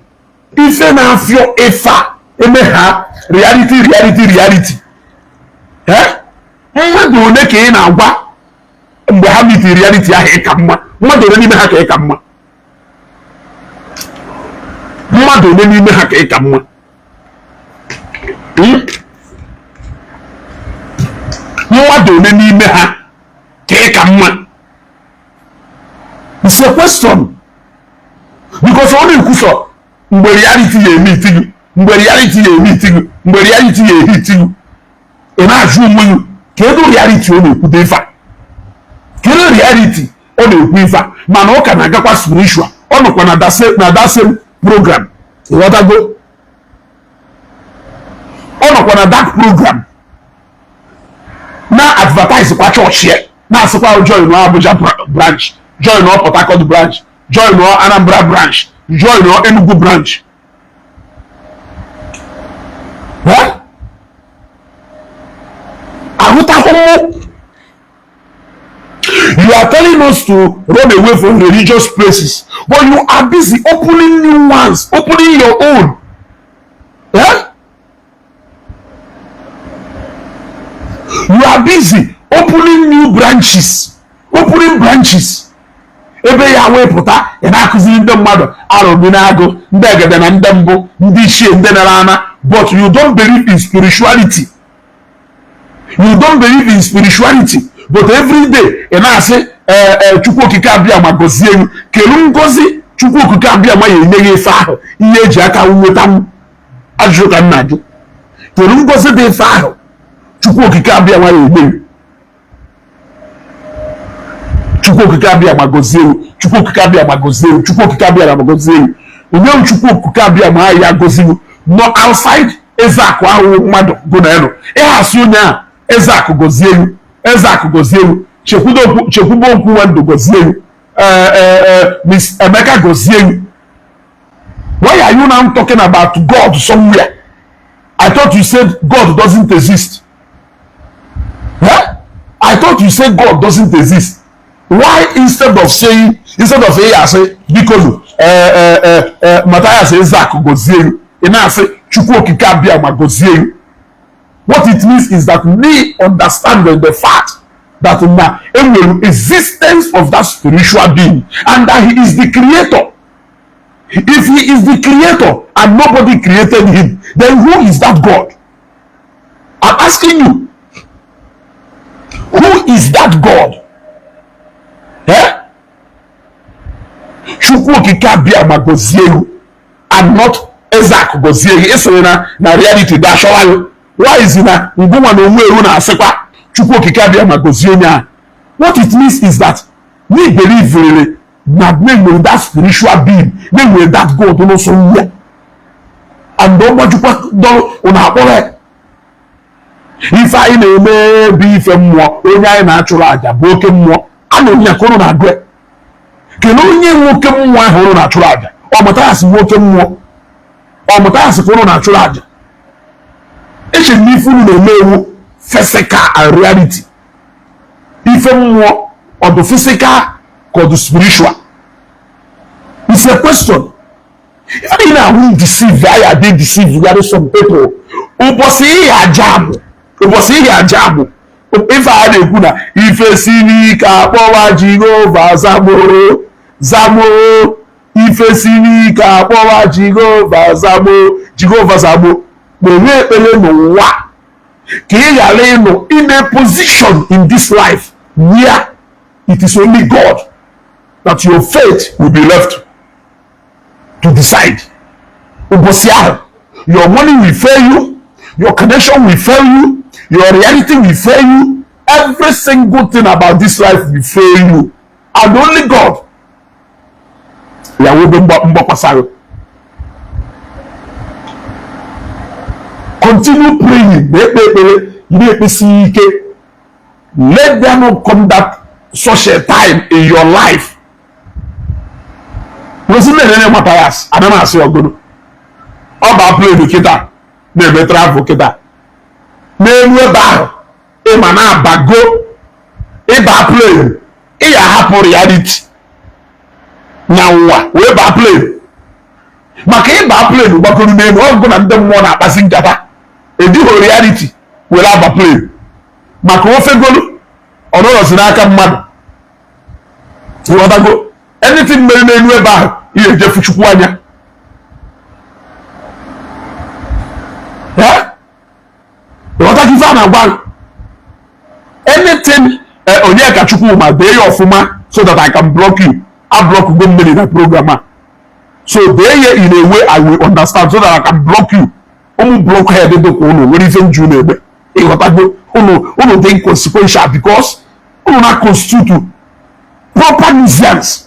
ife na-afịọ ife a eme ha reality, reality, reality. Mmadụ one ka ị na-agwa mgbe ha meet reality ahụ ịka mma? Mmadụ one n'ime ha ka ịka mma? Mmadụ one n'ime ha ka ịka mma? Mmadụ one n'ime ha ka ịka mma? It's a question, because ọ na-ekwusọ mgbe reality ya eme iti gị, mgbe reality ya eme iti gị, mgbe reality ya ehe iti gị, ị na-ajụ onwe gị, kedu reality ọ na-ekwudo ife a? Kedu reality ọ na-ekwu ife a? Mana ọ ka na-agakwa spiritual, ọ nọkwa na that same program. Ịghọtago? Ọ nọkwa na that program na advertise kwa chọọchị ya, na-asịkwa join Abuja branch, join Port Harcourt branch, join Anambra branch, join Enugu branch. Ahụtahụ mụ. You are telling us to run away from religious places, but you are busy opening new ones, opening your own. Yeah? You are busy opening new branches, opening branches. Ebe ya wee pụta, ị na-akụziri ndị mmadụ arụbi na-agụ ndị egede na ndị mbụ, ndị ichie, ndị nara ana, but you don't believe in spirituality. You don't believe in spirituality, but every day ị na-asị Chukwu Okike abịa ma gọzie gị. Kelu ngozi Chukwu Okike abịa ma ya enye gị ife ahụ ihe eji aka nweta m? Ajụjụ ka m na-ajụ. Kelu ngozi dị ife ahụ Chukwu Okike abịa ma ya enye gị? Chukwu Okike abịa ma gọzie gị, Chukwu Okike abịa ma gọzie gị, Chukwu Okike abịa ma gọzie gị. Onye Chukwu Okike abịa ma ya gọzie gị nọ outside Ezeakụ ahụ mmadụ gụ na elu ịghasị onye a. Ezeakụ gọzie gị, Ezeakụ gọzie gị, chekwube okwu nwandụ gọzie gị, Miss Emeka gọzie gị. Why are you now talking about God somewhere? I thought you said God doesn't exist. Huh? I thought you said God doesn't exist. Why, instead of saying, instead of asị biko Matthias Ezeakụ gọzie gị, ị na-asị Chukwu Okike abịa ma gọzie gị? What it means is that we understand the fact that na enwere existence of that spiritual being and that he is the creator. If he is the creator and nobody created him, then who is that God? I'm asking you, who is that God? Eh? Chukwu Okike abịa ma gọzie gị and not Ezeakụ gọzie gị. Ịsịrị na reality ga-achọwa gị. Why is na ngụnwa na onwe eru na-asịkwa Chukwu Okike abịa ma gọzie onye ahụ? What it means is that we believe na na-enwere that spiritual being, na-enwere that God n'ụsọ ya, and ọ gbajukwa dọrọ ụnụ akpọrọ ya. Ife anyị na-eme bụ ife mmụọ. Onye anyị na-achụrụ àjà bụ oke mmụọ. Anụrụ ya ka ụnụ na-agụ ya. Kedu onye nwe oke mmụọ ahụ ụnụ na-achụrụ àjà? Ọ Mathias nwe oke mmụọ? Ọ Mathias ka ụnụ na-achụrụ àjà? Eche m ife unu na-eme ewu physical and reality. Ife mmụọ, ọ dị physical ka ọ dị spiritual? It's a question. Ife niile ahụ deceive anyị, adị deceive gary some people. Ụbọchị ihe aja amụ, ụbọchị ihe aja amụ, ife a na-ekwu na ife siri ike akpọwa Jehova zamo zamo, ife siri ike akpọwa Jehova zamo, Jehova zamo. Kpere ekpere n'ụwa ka ị ghara ịnọ in a position in this life where it is only God that your fate will be left to decide. Ụbọchị ahụ, your money will fail you, your connection will fail you, your reality will fail you, every single thing about this life will fail you, and only God ya webe mgbakwasara. Continue praying, na-ekpe ekpere, na-ekpesi ike. Let there not come that such a time in your life. Gosi na-enene Mathias ana na-asị ọgụrụ ọ ba plane kịta na-eme travel kịta n'elu ebe ahụ, ịma na-abago ịba plane, ị ya ahapụ reality na ụwa wee baa plane, maka ịba plane gbakọrọ n'elu ọgụgụ na ndị mmụọ na-akpazi nkata. Ediho reality were aba plane maka ofe golu ọ nọrọzi n'aka mmadụ. Ịghọtago? Anything mere n'elu ebe ahụ, ihe ejefu Chukwu anya. Ịghọtago ife a na-agwa? Anything onye ka Chukwu ma dee ya ọfụma so that I can block you. A block go mmiri na program a, so dee ya in a way I will understand so that I can block you. Ụmụ blockhead dịkwa ụnụ nwere ife nju na-eme. Ịghọtago? Ụnụ dị inconsequential because ụnụ na constitute proper nuisance,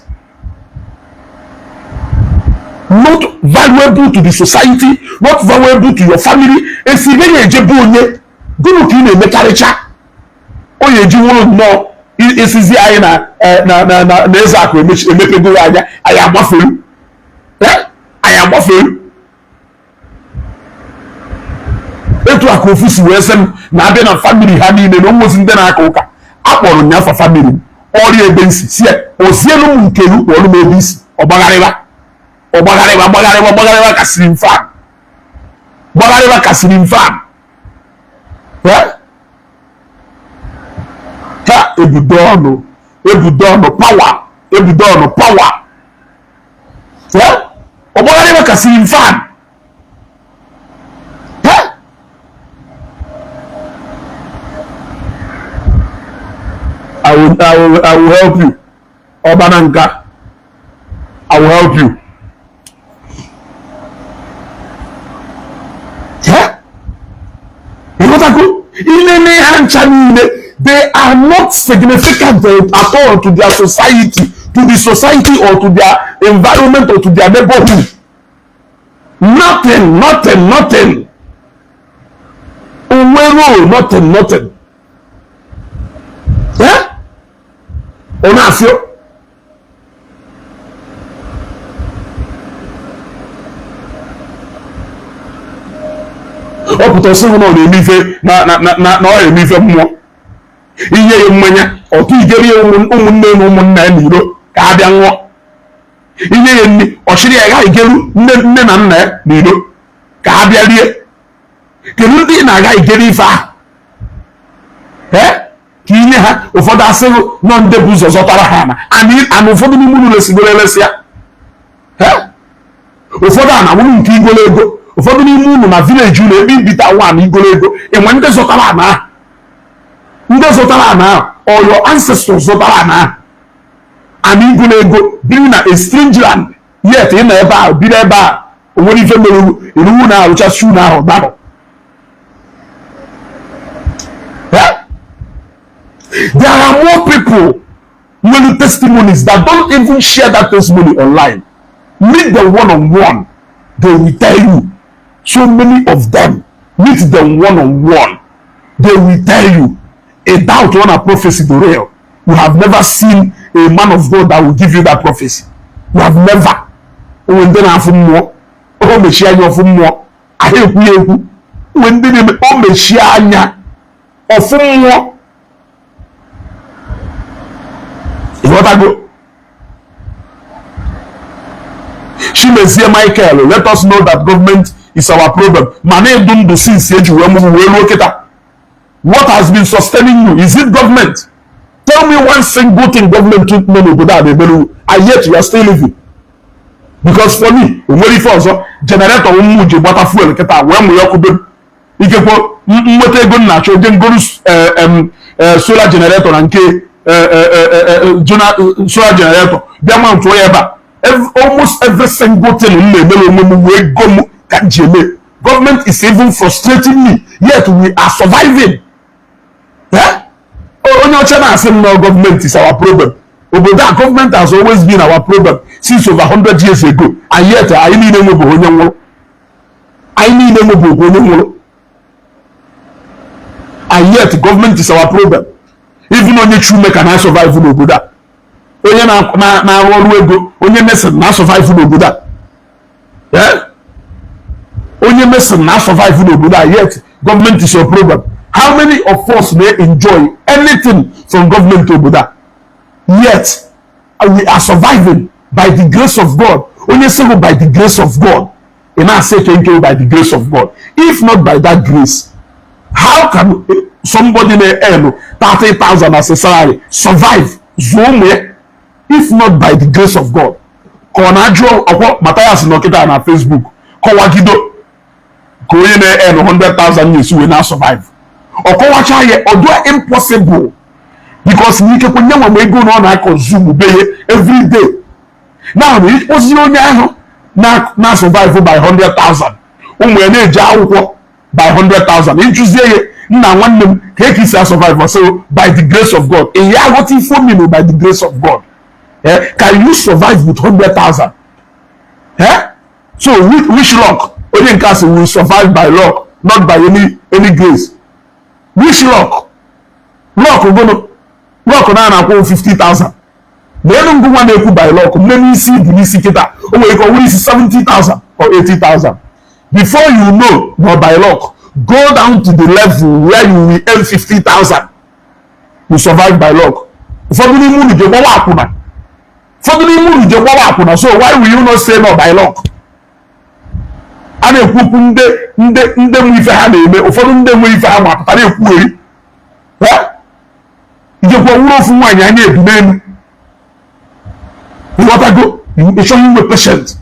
not valuable to the society, not valuable to your family. Esi ebe na-ejebe onye gụnụ ka ị na-emekarịcha onye eji nwụrụ nnọọ esizi anyị na na na na na eze akụ emepego ya anya. Anyị agbafere, anyị agbafere. Etu a ka ofu si wee sị m na-abịa na family ha niile na onwezi ndị na-aka ụka akpọrọ nyafa family m ọrịa ebe nsi si ya ozielu m nke elu kpọrọ m ebe isi. Ọgbagharịba, ọgbagharịba, gbagharịba, gbagharịba ka ceiling fan, gbagharịba ka ceiling fan. Ha ebudo ọnụ, ebudo ọnụ power, ebudo ọnụ power, ọgbagharịba ka ceiling fan. I will help you. Ọbana nka, I will help you. Ịghọtago? Ilele ha ncha niile, they are not significant at all to their society, to the society or to their environment or to their neighborhood. Nothing, nothing, nothing. Onwero nothing, nothing. Ọ na-afịọ ọ pụta ọsị na ọ na-eme ife na na na na ọ na-eme ife mmụọ. Inye ya mmanya, ọtụ igeri ya ụmụnne na ụmụnna ya n'iro ka a bịa ṅụọ. Inye ya nri, ọchịrị ya gaghị geru nne nne na nna ya n'iro ka a bịa rie. Kedu ndị ị na-aga igeri ife ahụ ee ka inye ha? Ụfọdụ asịghị nọ ndị bụ ụzọ zọtara ha na ana. Ụfọdụ n'ime unu lesigoro elesịa, ụfọdụ a na-awụrụ nke igolo ego. Ụfọdụ n'ime unu na village unu ebe ibita nwa igolo ego enwe ndị zọtara ana ahụ, ndị zọtara ana ahụ, or your ancestors zọtara ana ahụ, ana igolo ego, biri na a strange land, yet ị nọ ebe ahụ, biri ebe a, o nwere ife mere iruwu na arụchasị unu ahụ darụ. There are more people nwere testimonies that don't even share that testimony online. Meet them one on one, they will tell you. So many of them, meet them one on one, they will tell you. A doubt on a prophecy, the real. You have never seen a man of God that will give you that prophecy. You have never. Onwe ndị na-afụ mmụọ, o mechie anya ọfụ mmụọ, ahụ ekwu ya ekwu. Onwe ndị na-eme, o mechie anya ọfụ mmụọ. Ịghọtago? Chimezie Michael, let us know that government is our problem. Ma na-edu ndụ since eji wee mụrụ wee ruo kịta. What has been sustaining you? Is it government? Tell me one single thing government nọ n'obodo a na-emelu, and yet you are still living. Because for me, o nwere ife ọzọ, generator mmụ ji gbata fuel kịta wee mụ ya ọkụ be m. Ikekwe nweta ego m na-achọ, oje ngoro solar generator na nke solar generator bịa ma ntụọ ya ebe a. Almost every single thing m na-emere onwe m wee go m ka m ji eme. Government is even frustrating me, yet we are surviving. Onye ọcha na-asị m na government is our problem. Obodo a, government has always been our problem since over 100 years ago, and yet anyị niile nwebụ onye nwụrụ, anyị niile nwebụ onye nwụrụ, and yet government is our problem. Even onye chume ka na-survive n'obodo a, onye na-arụ ọrụ ego, onye mason na-survive n'obodo a, onye mason na-survive n'obodo a, yet government is your problem. How many of us may enjoy anything from government obodo a, yet we are surviving by the grace of God? Onye sịrị by the grace of God, ị na-asị eke nke by the grace of God. If not by that grace, how can somebody na-earn 30,000 as a salary survive, zụọ ụmụ ya, if not by the grace of God? Ka ọ na-ajụ ọkwọ Mathias nọkịta na Facebook kọwagido ka onye na-earn 100,000 na-esi wee na-survive. Ọ kọwacha ya, ọ dụa impossible, because na ikekwe nye nwe m ego na ọ na-consume be ya every day. Now ozi onye ahụ na survive by 100,000, ụmụ ya na-eji akwụkwọ by 100,000, ịjụzie ya, nna nwanne m, ka eke isi survive? So by the grace of God. Ị ya aghọta ife ominu by the grace of God? Eh? Can you survive with 100,000? Eh? So which luck? Onye nke asị will survive by luck, not by any grace. Which luck? Luck gono luck na na-akwụ 50,000 na elu ngụ nwa na-ekwu by luck nne n'isi bụ n'isi kịta, o nwere ike ọ wụrụ isi 70,000 or 80,000. Before you know, na by luck, go down to the level where you will earn 50,000. You survive by luck. Ụfọdụ n'ime unu je gbawa akwụna, ụfọdụ n'ime unu je gbawa akwụna. So why will you not say no by luck? A na-ekwu okwu ndị ndị ndị nwe ife ha na-eme, ụfọdụ ndị nwe ife ha ma pụtara ekwugheri. Ijekwa wụrụ ofu nwaanyị anya ebu n'elu, ịghọtago? Ịchọghị inwe patient.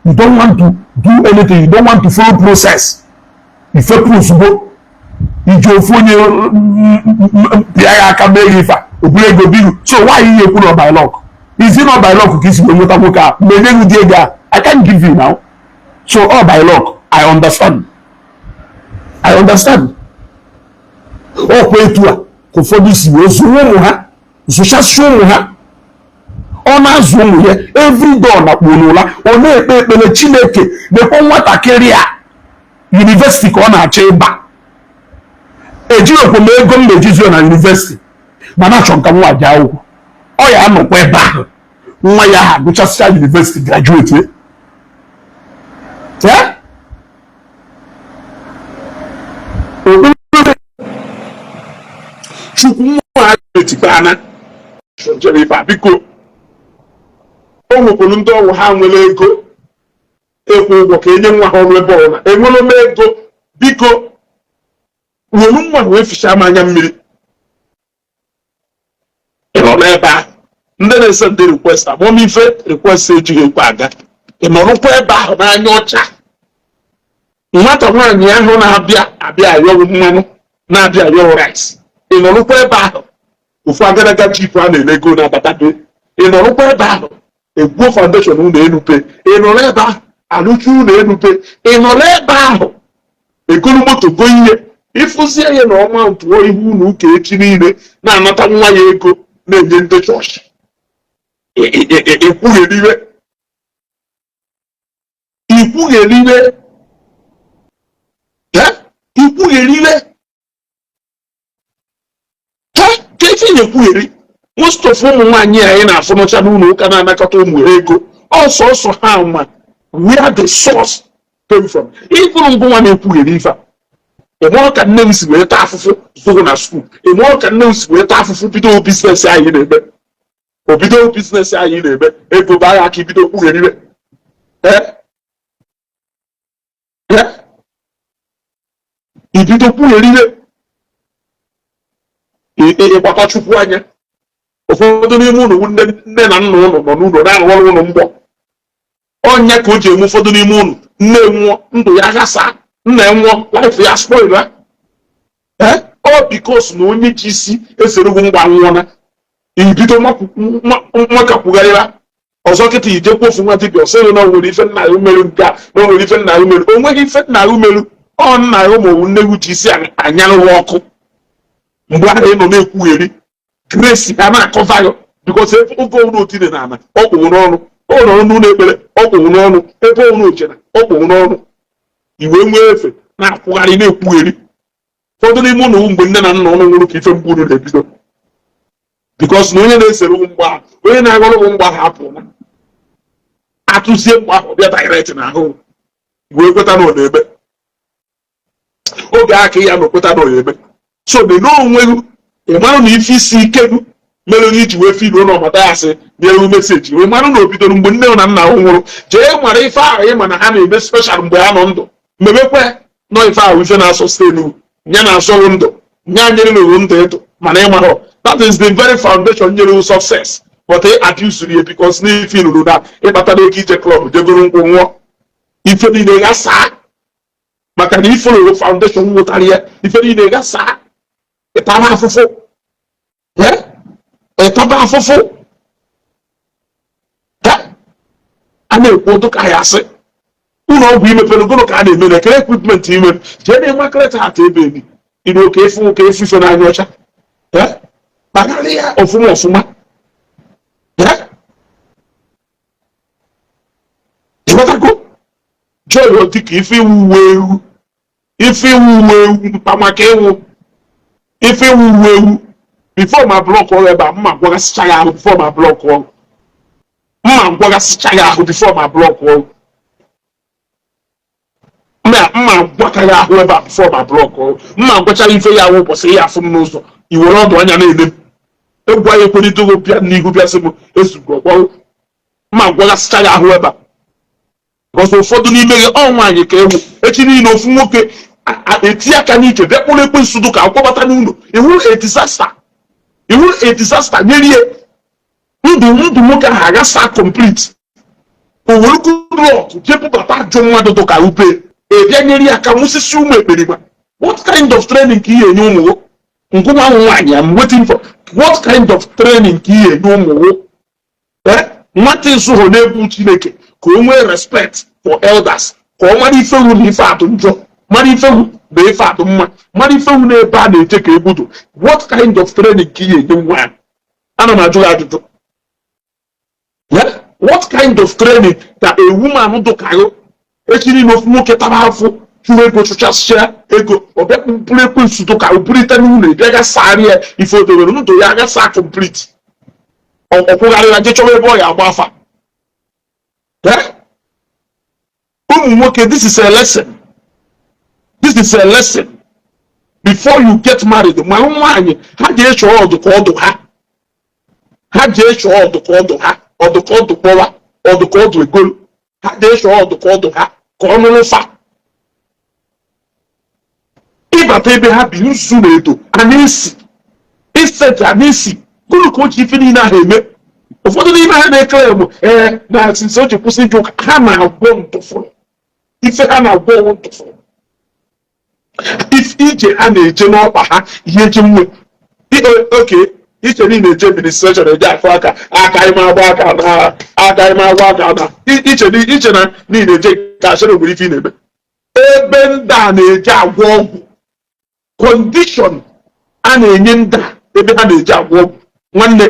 You don't want to do anything, you don't want to follow process. Ifepụ ozugbo iji ofu onye pịa ya aka mee gị ife a, o buru ego biru. So why ihe ekwu na by luck? Is it not by luck ka isi wee nweta nwoke a mgbe enyeghị dị ego a? I can't give you now. So all by luck. I understand, I understand. Ọkwa etu a ka ụfọdụ si wee zụọ ụmụ ha, zụchasịa ụmụ ha. Ọ na-azụ ụmụ ya every day, ọ na-akpụ n'ụla, ọ na-ekpe ekpere, Chineke mekwa nwatakịrị a university ka ọ na-achọ ịba. Ejirokwa m ego m na-ejizi na university, mana achọ nka nwa ji akwụkwọ. Ọ ya anọkwa ebe ahụ, nwa ya ahụ gụchasịa university, graduate ya. Chukwu nwa etikwana jere ife a, biko. O nwekwuru ndị ọgwụ ha nwere ego ịkwụ ụgwọ ka enye nwa ha ọrụ ebe ọbụla. Enwere m ego, biko were nwa wee fichaa m anya mmiri. Ị nọ n'ebe ahụ, ndị na-ese ndị request amamife request ejighị ekwe aga. Ị nọrọkwa ebe ahụ n'anya ọcha, nwata nwaanyị ahụ na-abịa abịa ayọwụ mmanụ, na-abịa ayọwụ rice. Ị nọrọkwa ebe ahụ, ofu agadaga jeep a na-ele ego na-abata be. Ị nọrọkwa ebe ahụ, egwuo foundation ụlọ elu pe. Ị nọrọ ebe ahụ, alụchi ụlọ elu pe. Ị nọrọ ebe ahụ, egolu moto go ihe. Ịfụzie ya na ọma ntụọ ihu ụlọ ụka echi niile na-anata nwa ya ego na-enye ndị chọọchị, ekwugheriwe, ikwugheriwe, ikwugheriwe ha ka efi na-ekwugheri. Most of ụmụ nwaanyị anyị na-afụnụcha n'ụlọ ụka na-anakọta ụmụ ha ego, ọsọsọ ha ma where the source came from. Ịbụrụ ngụ nwa na-ekwugheri ife a, ị mụrụ ka nne m si wee taa afụfụ zụrụ na school, ị mụrụ ka nne m si wee taa afụfụ bido business anyị na-eme, o bido business anyị na-eme, ego baa ya aka, ibido kwugheriwe. Ee, ee, ibido kwugheriwe, ịgbata Chukwu anya. Ụfọdụ n'ime ụlọ, nne nne na nna ụnụ nọ n'ụlọ na-arụ ọrụ ụnụ mgbọ ọnya ka o ji eme. Ụfọdụ n'ime ụnụ, nne nwụọ, ndụ ya ghasaa, nna nwụọ, life ya spoil ya. Ee, ọ because na onye ji isi eserogwu mgba nwụọna, ibido nwakakwugharịra ọzọ. Kịta ijekwa ofu nwa dibịa, ọsịrị na o nwere ife nna ya merụ nke a, na o nwere ife nna ya merụ. O nweghị ife nna ya merụ. Ọ nna ya ma ọ bụ nne gị ji isi anyarụwa ọkụ mgbe ahụ ị nọ na-ekwugheri. Grace ha na-akọva ya because ebe oge ọbụla otine na ana ọ kpụrụ n'ọnụ, ọ nọrọ n'ụlọ ekpere, ọ kpụrụ n'ọnụ, ebe ọbụla ochena ọ kpụrụ n'ọnụ, iwe nwee efe na-akwụgharị na-ekwugheri. Ụfọdụ n'ime ụlọ, mgbe nne na nna ụnụ nwụrụ ka ife mgbu unu na-ebido, because na onye na-esere mgba ahụ, onye na-aghọrọ gị mgba ahụ apụla. Atụzie mgba ahụ bịa direct n'ahụ, wee kweta na ọ na-eme. Oge aka ya na okweta na ọ na-eme, so dị n'onwe gị, ị mara na ife isi ike gị mere onye iji wee filuo na ọmata ya sị nyere message, wee mara na o bidoro mgbe nne na nna ahụ nwụrụ. Jee mara ife ahụ ị ma na ha na-eme special mgbe ha nọ ndụ, mebekwe nọ ife ahụ, ife na-asọstenu ya, na-asọghị ndụ nya nyere n'owu ndụ ịtụ. Mana ị mara that is the very foundation nyere you success, but ị abuse ya because n'ife lụrụ na ịkpatara ego ije club, jegoro nkwụ nwụọ, ife niile ghasaa, maka na ife lụrụ foundation nwụtara ya, ife niile ghasaa. Ịtaba afụfụ, ịtaba afụfụ. A na-ekwu ụtụ ka ya asị ụlọ ọgwụ imepere gụnụ ka a na-eme na ekere equipment ime. Jee na Immaculate Heart ebe ebi iru oke efu oke efu ife n'anya ọcha kpagharị ya ọfụma ọfụma. Ịghọtago joy dịka ife iwu uwe ewu, ife iwu uwe ewu mkpa maka ịnwụ ife iwu uwe ewu. Before ma block ọrụ ebe a, mma gwagasịcha ya ahụ. Before ma block ọrụ, mma gwagasịcha ya ahụ. Before ma block ọrụ, mma gwaka ya ahụ ebe a. Before ma block ọrụ, mma gwacha ife ya ahụ. Ụbọchị ya afụ m n'ụzọ, i were ọdụ anya na-ele m egwu anyị ekweritogo bịa n'ihu, bịa sị m ezugo ọgbarụ. Mma gwagasịcha ya ahụ ebe a, because ụfọdụ n'ime gị, ọ nwaanyị ka ewu echi niile ofu nwoke eti aka n'ike bịa kpụrụ ekwensu dụ ka akwabata n'ụlọ iwu, a disaster iwu, a disaster nyere ihe ndụ ndụ nwoke ahụ aghasa complete. O were good luck jee bubata ajọ mmadụ dụ ka ube ebịa nyere ya aka nwụsịsị ụmụ ekperima. What kind of training ka ihe enye ụmụ ngụnwa ahụ nwaanyị? I'm waiting for what kind of training ka ihe enye ụmụ nwata ịzụghọ n'egwu Chineke, ka o nwee respect for elders, ka ọ mara ifewu na ife atụ njọ, mara ifewu na ife atụ mma, mara ifewu na ebe a na-eche ka egbudo. What kind of training ka ihe enye nwa ya? Ana m ajụ gị ajụjụ. What kind of training ka a woman dụkarụ echi niile ofu nwoke tara afụ chụrụ ego, chụchasịa ego, ọ bịa bụrụ ekwensu dụka o bulite n'ụlọ, ịbịa gasarị ya ife o dowere, ndụ ya agasa complete, ọ kwụgharịra je chọrọ ebe ọ ya agba afa. Ụmụ nwoke, this is a lesson, this is a lesson. Before you get married, ma nwaanyị ha ga-eche ọdụ ka ọdụ ha, ha ga-eche ọdụ ka ọdụ ha, ọdụ ka ọdụ kpọwa, ọdụ ka ọdụ egolu, ha ga-eche ọdụ ka ọdụ ha ka ọ nụrụ fa. Ịbata ebe ha bi, nsu na edo a na-esi iseti a na-esi gụrụ ka o ji ife niile ahụ eme. Ụfọdụ n'ime ha na-ekele m ee na sinsi o ji kwụsị ije ụka, ha na-agwọ ntụfụrụ ife, ha na-agwọ ọnwụ ntụfụrụ ije ha na-eje n'ọkpa ha ihe eji nwe oke iche niile eje administration, eje akụ aka aka ime agba aka na aka ime agba aka na iche na niile eje ka asịrị nwere ife ị na-eme ebe ndị a na-eje agwọ ọgwụ. Condition a na-enye ndị a ebe ha na-eje agwọ ọgwụ, nwanne,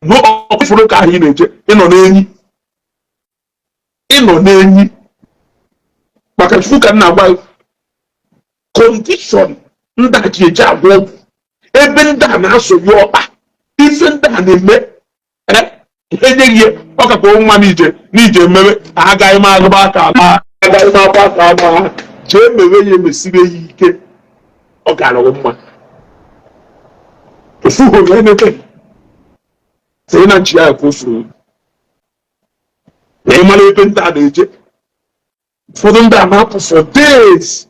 n'ọfụrụ ka ahụ ị na-eje, ịnọ n'enyi, ịnọ n'enyi, maka Chukwu ka m na-agwa gị. Condition ndị a ji eje agwọ ọgwụ, ebe ndị a na-asọ ya ọkpa, ife ndị a na-eme, enyeghị ya, ọ kakwa nwa n'ije n'ije mewe. Agaghị m agụba aka ama, agaghị m agba aka ama. Jee mewe ya, emesibe ya ike, ọ gara mma. Ofu ya emepe sị na nchi ya ka o furu na ịmara ebe ndị a na-eje. Ụfọdụ ndị a na-apụ for days.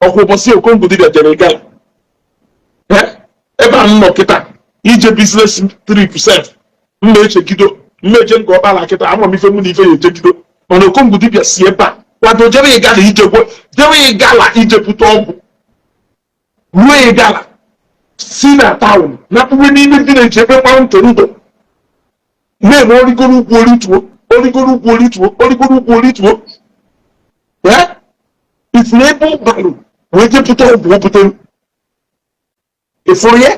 Ọkwa ụbọchị Okongwu dibịa jere gala ebe a m nọ kịta ije business trip sef, mma echegido, mma eche nke ọkpala kịta. Ama m ife mụ na ife ya echegido, mana Okongwu dibịa si ebe a kwado jere Ịgala, ije jere Ịgala, ije bute ọgwụ, ruo Ịgala, si na town na kpụrụ n'ime village ebe mountain ndụ na-eme, origoro ugwu orituo, origoro ugwu orituo, origoro ugwu orituo. Ee, ifuru ebe ụbalụ wee jepụta ọgwụ o butere. Ifuru ya,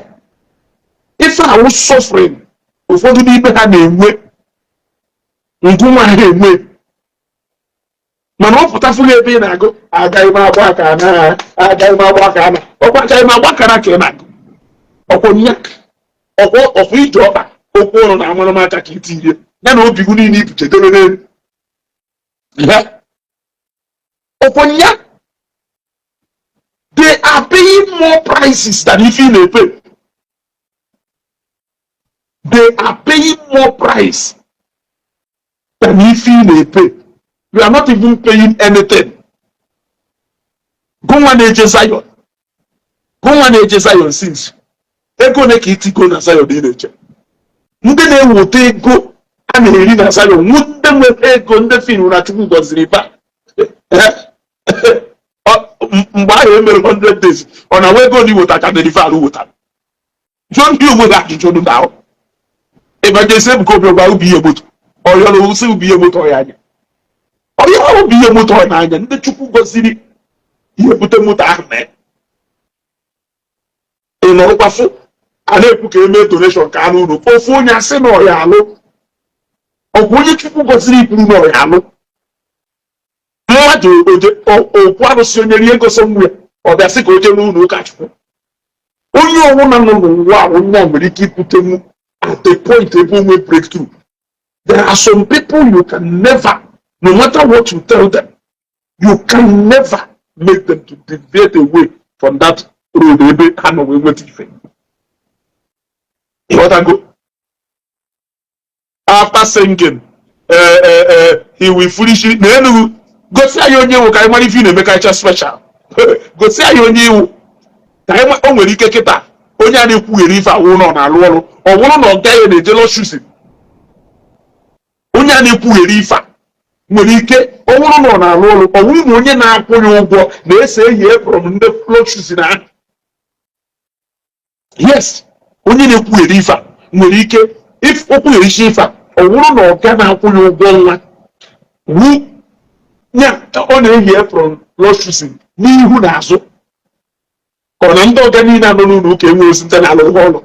ife awụ suffering ụfọdụ n'ime ha na-enwe, ngụnwa ha enwe, mana ọ pụtafụghị ebe ị na-agụ, "Agaghị m agba aka na, agaghị m agba aka na." Ọkwa "agaghị m agba aka na" ka ị na-agụ. Ọkwa nya, ọkwa ọkwa ije ọkpa okwu ọnụ na amara m aka ka itinye ya na obi gị niile ibuche debe n'elu ya. Ọkwa nya, they are paying more prices than if ị na-epay. They are paying more price than if ị na-epay. You are not even paying anything. Gụnwa na-eje Zion, gụnwa na-eje Zion since, ego ole ka itigo na Zion ị na-eche? Ndị na-eweta ego a na-eri na Zion nwu, ndị nwere ego, ndị finu na Chukwu gọziri ba. Mgbe ahụ emere 100 days, ọ na nwa ego na iweta ka derival wetara? Jụọ ndị onwe gị ajụjụ na ahụ. Evangelist Ebuka Obi gwa ubi ihe moto ọyọrọ osi, ubi ihe moto ọya anya, ọya ubi ihe moto ọ n'anya. Ndị Chukwu gọziri ihe bute moto ahụ mee, ị nọrọkwafụ a na-ekwu ka emee donation ka anụ ụlọ. Ofu onye asị na ọya alụ ọgwụ, onye Chukwu gọziri ikwuru na ọya alụ mmadụ oje okwu arụsị, onye rie ego so nwu ya, ọ bịa sị ka o jee n'ụlọ ụka Chukwu. Onye ọbụla nọ n'ụwa a, onye a nwere ike ikwutenwu at the point ebe onwe breakthrough. There are some people you can never, no matter what you tell them, you can never make them to deviate away from that road ebe ha nọ wee nweta ife. Ịghọtago? After singing, "He will foolish," na Enugu, gosi anyị onye iwu ka anyị mara ife ị na-emekarịcha special. Gosi anyị onye iwu ka anyị o nwere ike kịta onye a na-ekwughere ife awụ nọ na-alụ ọrụ, ọ bụrụ na ọ gaghị na-eje lọshusi. Onye a na-ekwughere ife a nwere ike ọ bụrụ na ọ na-alụ ọrụ, ọ bụrụ na onye na-akwụ ya ụgwọ na-ese ehi from ndị lọshusi na ahụ. Yes, onye na-ekwughere ife a nwere ike o kwughere isi ife a, ọ bụrụ na ọga na-akwụ ya ụgwọ nwa wu ya, ọ na-ehi from lọshusi n'ihu na azụ, ka ọ na ndị ọga niile anọ n'ụlọ ụka enwe ozi ndị na-alụrụ ha ọrụ.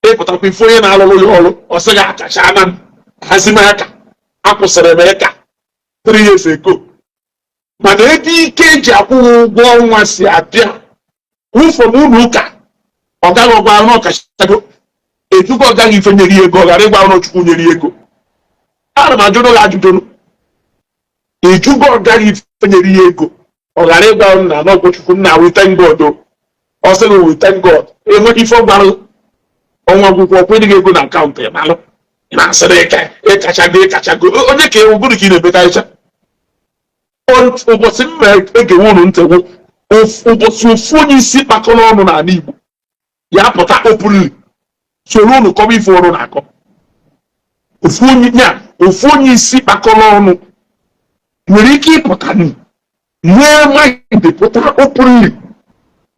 Ịpụtakwa ife onye na-alụrụ ya ọrụ, ọ sị gị akacha na m hazi m aka, akwụsịrị m ịka 3 years ago, mana ebe ike eji akwụ ụgwọ ọnwa si abịa wụfọm ụlọ ụka. Ọ gaghị ọgwa na ọkachago ejugo, ọ gaghị ife nyere ya ego, ọ ghara ịgwa ụlọ Chukwu nyere ya ego. Ana m ajụrụ gị ajụjụ: ejugo ọ gaghị ife nyere ya ego, ọ ghara ịgwa m na n'ọgwụ Chukwu nna, "We thank God"? O ọ sị gị, "We thank God." Enweghị ife ọ gwara ọnwa akwụkwọ kwedịghị ego na akaụntụ ya, malụ ị na-asịrị ịka ịkachago, ịkachago. Onye ka ewu gụrụ ka ị na-emekarịcha? Ụbọchị m egewe unu ntị wụ ụbọchị ofu onye isi kpakọrọ ọnụ n'ala Igbo ya pụta openly soro unu kọba ife ọrụ na-akọ. Ofu onye ya, ofu onye isi kpakọrọ ọnụ nwere ike ịpụta nwee mind pụta openly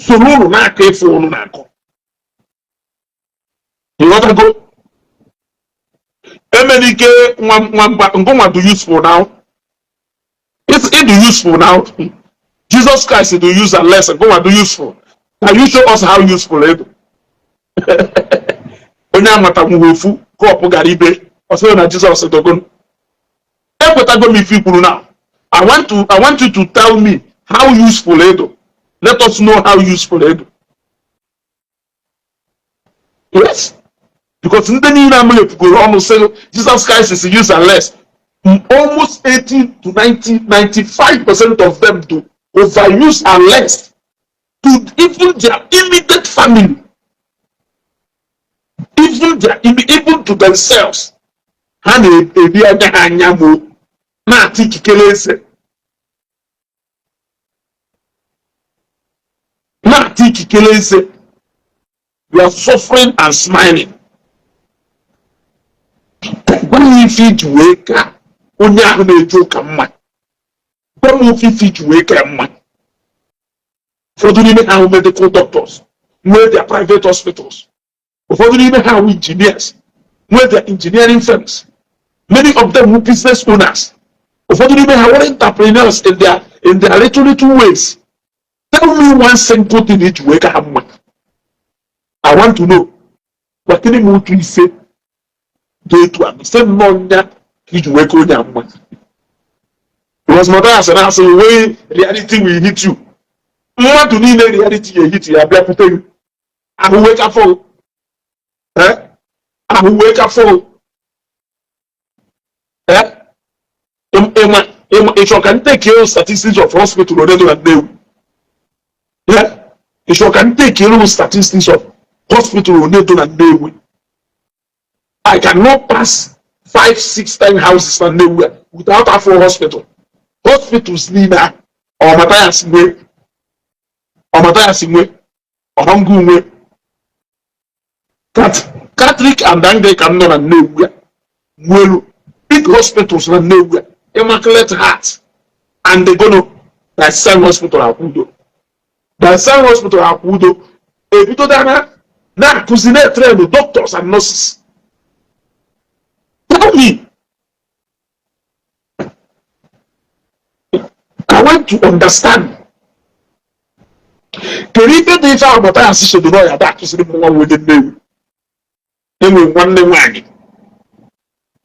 soro unu na-akọ ife ọnụ na-akọ. Ịghọtago? Emenike nwa nwamba ngụnwa do useful now. It do useful now. Jesus Christ do use and less ngụnwa do useful. Can you show us how useful ị bụ? Onye amatanwughị ofu cup gara ibe ọ sịrị na Jizọs dogon. Ekwetago m ife i kwuru. Now I want you to tell me how useful ị dụ. Let us know how useful ị dụ. Yes, because ndị niile ameghepụgoro ọnụ sị Jesus Christ is useless, almost 80 to 90, 95% of them do overuse and less to even their immediate family, even to themselves. Ha na-eri anya ha anya mo na-ata ikikere eze, na-ata ikikere eze. You are suffering and smiling. Gwa m ife iji wee ka onye ahụ na-eje ụka mma. Gwa m ofe ife iji wee ka mma. Ụfọdụ n'ime ha ahụ medical doctors nwee their private hospitals. Ụfọdụ n'ime ha ahụ engineers nwee their engineering firms. Many of them were business owners. Ụfọdụ n'ime ha were entrepreneurs in their little little ways. Tell me one single thing iji wee ka ha mma. I want to know. Gwakịrị m otu ife dị etu a sị nnọọ nya ka iji wee ka onye a mma. Because Matthias na-asị, "When reality will hit you." Mmadụ niile reality ya hit ya bịakwute gị, ahụ wee ka fọrọ, ahụ wee ka fọrọ. Ịma ịma ịchọ ka ntekere statistics of hospital ole dị na Nnewi? Ịchọ ka ntekere statistics of hospital ole dị na Nnewi? I cannot pass 5, 6, 10 houses na Nnewi a without afọ hospital. Hospitals niile a, ọ Matthias nwe? Ọ Matthias nwe? Ọhọngụ nwe? Catholic and Anglican nọ na Nnewi a nwelu big hospitals na Nnewi a. Immaculate Heart and the Gono Diocesan Hospital Akwudo, Diocesan Hospital Akwudo ebidodana na-akụzi, na-etrain doctors and nurses. Tell me, I want to understand. Kedu ife dị ife ahụ Matthias chedo na ọ ya da akụziri m nwa onye Nnewi? Enwe nwanne nwaanyị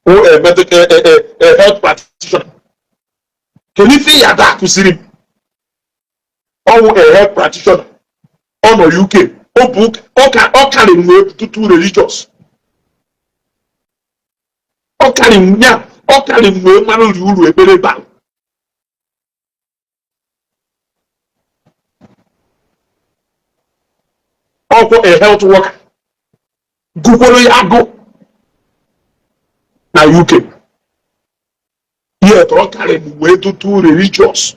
who a medical a health practitioner. Kedu ife ya da akụziri m? Ọwụ a health practitioner, ọ nọ UK. Ọ bụ ọ karị m wee tutu religious. Ọ karị m ya, ọ karị m wee mara uri uru ekpere bara. Ọkwọ a health worker gụkworo ya agụ na UK, yet ọ karị m wee tutu religious.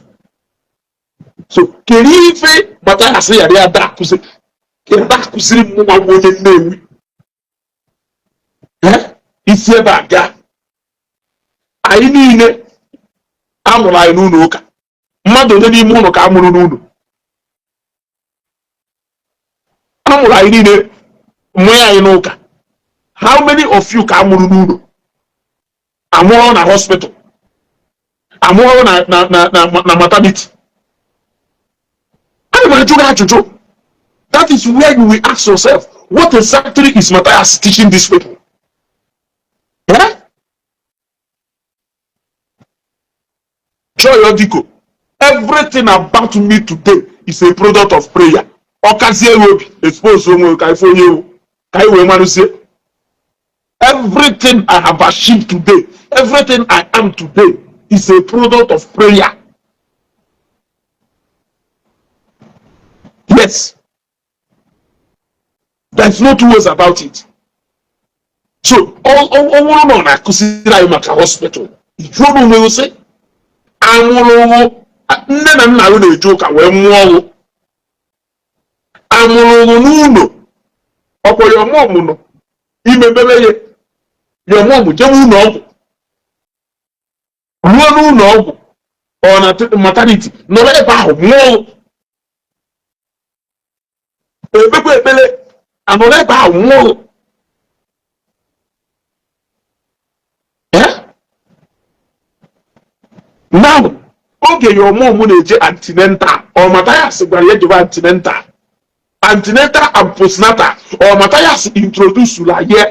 So kedu ife Matthias yara ya da akụzi, kedu akụziri m nwa onye Nnewi? Isi ebe a gaa, anyị niile amụrụ anyị n'ụlọ ụka. Mmadụ ole n'ime ụlọ ka amụrụ n'ụlọ? Amụrụ anyị niile, mụọ anyị n'ụka. How many of you ka amụrụ n'ụlọ, amụrụ na hospital, amụrụ na maternity? Ana m ajụ gị ajụjụ. That is where you will ask yourself, what exactly is Matthias teaching these people? Yeah? Joy Odiko, everything about me today is a product of prayer. Ọ kazie obi expose onwe ka ife onye ewu ka anyị wee marụzie. Everything I have achieved today, everything I am today is a product of prayer. Yes, there's no two ways about it. So ọ bụrụ na ọ na-akụziri anyị maka hospital, jụọ onwe gị sị, amụrụ nne na nna gị na-eje ụka wee mụọ ọgwụ, amụrụ n'ụlọ ọkwa your mom nọ ime mebe ya, your mom jewe ụlọ ọgwụ, ruo n'ụlọ ọgwụ ọ na maternity nọrọ ebe ahụ mụọ, ekpekwa ekpere, anọrọ ebe ahụ mụọ. Now oge your mom na-eje antenatal, ọ Matthias gwara ya jebe antenatal? Antenatal and postnatal, ọ Matthias introduce la ye?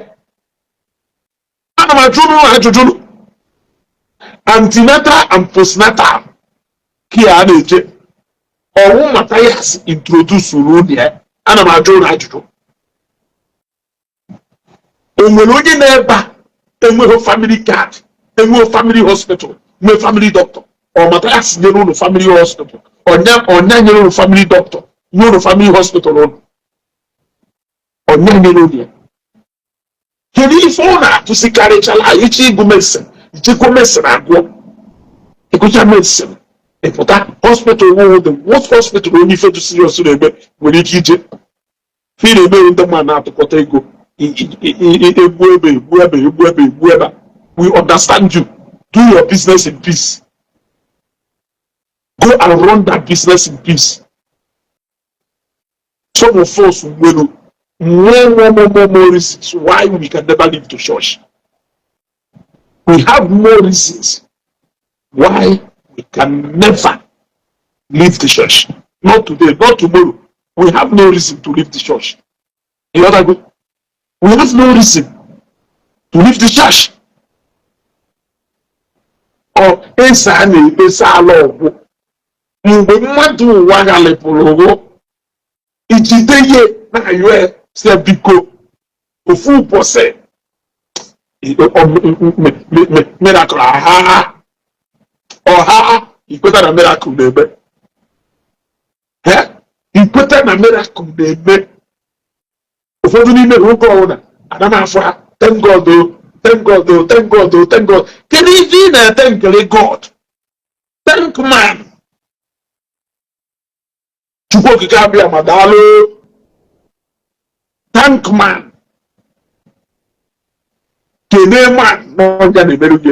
Ana m ajụ ụnụ ajụjụ. Antenatal and postnatal care a na-eje, ọwụ Matthias introduce unu ya? Ana m ajụ ụnụ ajụjụ. O nwere onye na-ebe a enweghị family card, enweghị family hospital, nwee family doctor? Ọ Matthias nyere ụnụ family hospital? Ọnya ọnya nyere ụnụ family doctor, nye ụnụ family hospital ụnụ? Ọnya nyere ụnụ ya? Kedu ife ọ na-atụsikarịchala anyị? Iche ịgụ medicine, ichekwa medicine agụọ, ịgụcha medicine, ịpụta hospital wụ the worst hospital onye ife dị serious na-eme nwere ike ije. Ife na-eme, ndị mmadụ na-atụkọta ego, egbu ebe, egbu ebe, egbu ebe, egbu ebe. We understand you. Do your business in peace. Go and run that business in peace. Some of us nwere more, more, more, more, more reasons why we can never leave the church. We have more reasons why we can never leave the church. Not today, not tomorrow. We have no reason to leave the church. You know that? We have no reason to leave the church. Ọ ese a na-ekpesa ala ọgwụ mgbe mmadụ ụwa ghalịpụrụ ụghụ ijide ihe na-ayọ ya, si ya biko, ofu ụbọchị miracle ọha ọha. Ikweta na miracle na-eme? Ikweta na miracle na-eme? Ụfọdụ n'ime ha, oge ọbụla ana m afọ ha, "Thank God o, thank God o, thank God o, thank God." Kedu ife ị na-ete nkele God? Thank man. Chukwu Okike abịa ma daalụ. Thank man, kene man n'ọnya na-emerụ gị.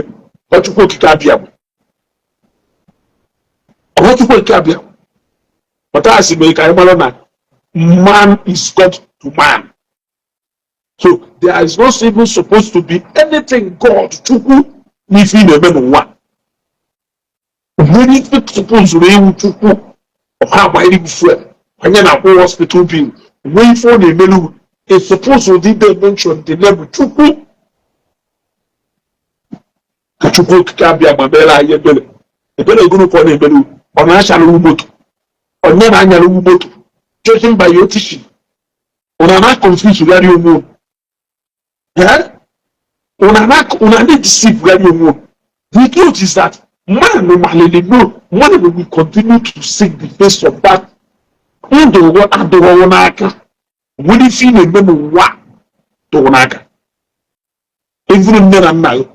Ọ Chukwu Okike abịa, ọ Chukwu Okike abịa pụta asị mee ka anyị mara na man is God to man. So there is not even supposed to be anything God, Chukwu, n'ife ị na-eme n'ụwa. Nwere ife supposed ewu Chukwu ọha agbanyere gị fuel, onye na-akwụ hospital bill, nwee ife ọ na-emelu. It's supposed to dey mention the name Chukwu. Ka Chukwu Okike abịa ma mere anyị ebere. Ebere egoro ka ọ na-emere. Ọ na-achara ugwu moto, onye na-anyara ugwu moto. Judging by your teaching, una na confuse gharị onwe unu. Una na deceive gharị onwe unu. The truth is that man normally no man will continue to seek the face of that ndụ adịghị n'aka. Nwere ife ị na-eme n'ụwa tụrụ n'aka even nne na nna gị.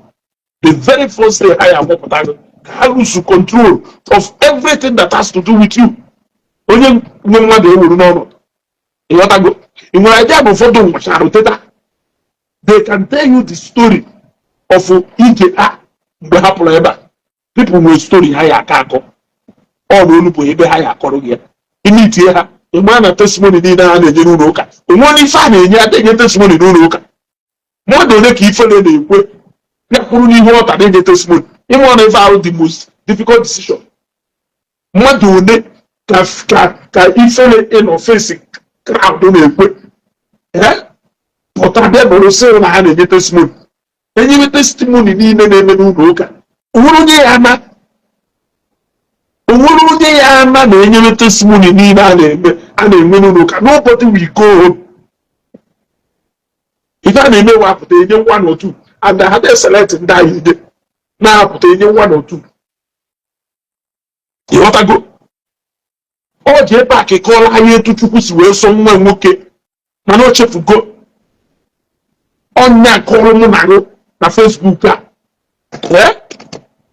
The very first day ha ya agbapụta gị, ka ha lose control of everything that has to do with you. Onye nwe mmadụ ewuru n'ọnọdụ, ịghọtago? Ị nwere idea na ụfọdụ nwụchara teta, they can tell you the story of ije ha mgbe ha pụrụ ebe a. People nwere story ha ya akọ akọ. Ọ na olu bụ ebe ha ya akọrọ gị ya. Ime itinye ha, ịma na testimony niile ha na-enye n'ụlọ ụka, onwe onye ife a na-enye ada enye testimony n'ụlọ ụka. Mmadụ ole ka ifele na-ekwe bịakwuru n'ihu ọta na-enye testimony? Ịma ọ na ife ahụ the most difficult decision. Mmadụ ole ka ifele ịnọ face crowd na-ekwe pụta bịa nọrọ sị na ha na-enye testimony? Enyewe testimony niile na-eme n'ụlọ ụka, onwere onye ya ama? Onwere onye ya ama na-enyere testimony niile a na-eme, a na-enwe n'ụlọ ụka? Nobody will go home. Ife a na-eme, wapụta enye one or two, and ha na-select ndị anyị ide na-apụta enye one or two. Ịghọtago? Ọ ji ebe a kekọọla anyị etu Chukwu si wee sọ nwa nwoke, mana o chefugo ọnya kọrọ mụ na gụ na Facebook a. Ee,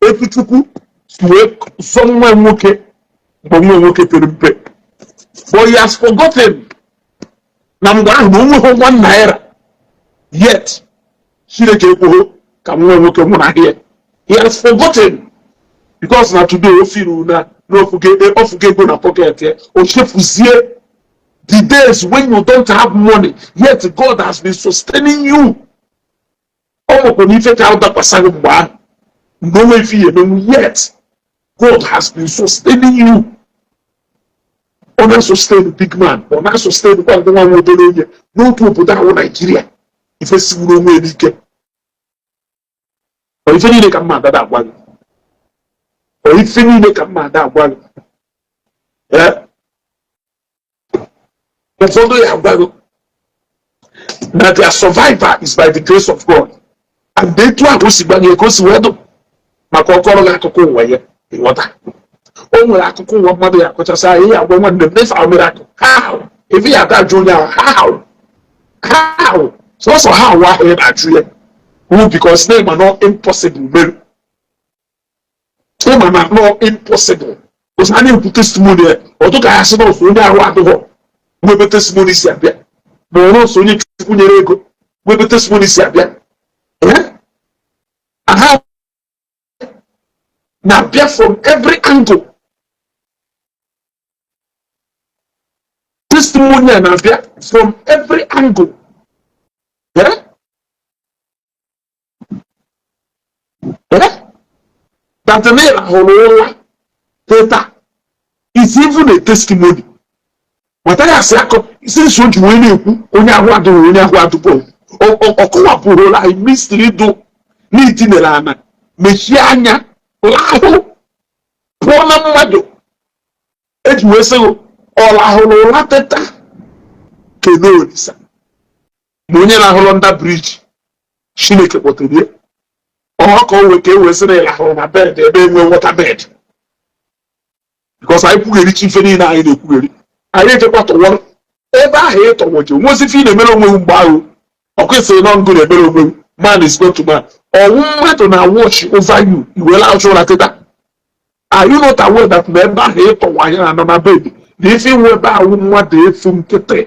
etu Chukwu si wee sọ nwa nwoke mgbe nwa nwoke pere mpe, but he has forgotten na mgbe ahụ na o nweghị ₦1, yet Chineke ekweghị ka nwa nwoke nwụnahụ ya. He has forgotten because na today o firu na n'ofugo ego na pocket ya, o chefuzie the days when you don't have money, yet God has been sustaining you. Ọ nwekwa na ife ka ahụ dakwasara mgbe ahụ, mgbe onwe ife ya emenwu, yet God has been sustaining you. Ọ na-sustain big man, ọ na-sustain kwa ndị nwa nwa obere onye n'otu obodo ahụ, Naijiria. Ife siwuru onwe ya n'ike. Ọ ife niile ka mma adada agwa gị, ọ ife niile ka mma ada agwa gị. Ee, ụfọdụ ya agwa gị na their survival is by the grace of God, and etu ahụ o si gbanye ka o si wee dụ maka ọkọrọ gị akụkọ ụwa ya. Ịghọta, o nwere akụkọ ụwa mmadụ ya akọchasị ahụ ya agwa nwanne m nefe ahụ miracle. How? Ife ya ada ajụ onye ahụ, how? How? Sọsọ how ahụ ị na-ajụ ya wụ because na ịma nọ impossible mere, ịma na nọ impossible. Because a na-ekwu testimony ya, ọtụ ka ya sị nọọsụ onye ahụ adịghọ nwebe testimony si abịa, ma ọ nọọsụ onye Chukwu nyere ego nwebe testimony si abịa. Aha na-abịa from every angle. Testimony a na-abịa from every angle. Eh? Eh? That na hụrụ ụra teta is even a testimony. Nweta ya asị akọ since o ji wee na-ekwu onye ahụ adịghị, onye ahụ adịbụ, ọkọwapụrụla anyị mystery dụ n'itinere ana mechie anya lahụ pụọ na mmadụ eji wee sị ọ lahụrụ ụra teta kene Olisa. Ma onye lahụrụ under bridge, Chineke kpọtere ya ọ ka o wee ka e wee sị na ị lahụrụ na bed ebe enwe water bed, because anyị kwugherichi ife niile anyị na-ekwugheri, anyị ejekwa tọwọrọ ebe ahụ ị tọwọje nwezi ife ị na-emere onwe mgbe ahụ. Ọkụ ịsịrị nọ ngụ na-emere onwe. Man is not to man. Ọnwụ mmadụ na watch over you iwere achụ ụra teta. Are you not aware that na ebe ahụ ị tọwa anyị na-anọ na bed na ife inwe ebe ahụ mmadụ efu nkịtị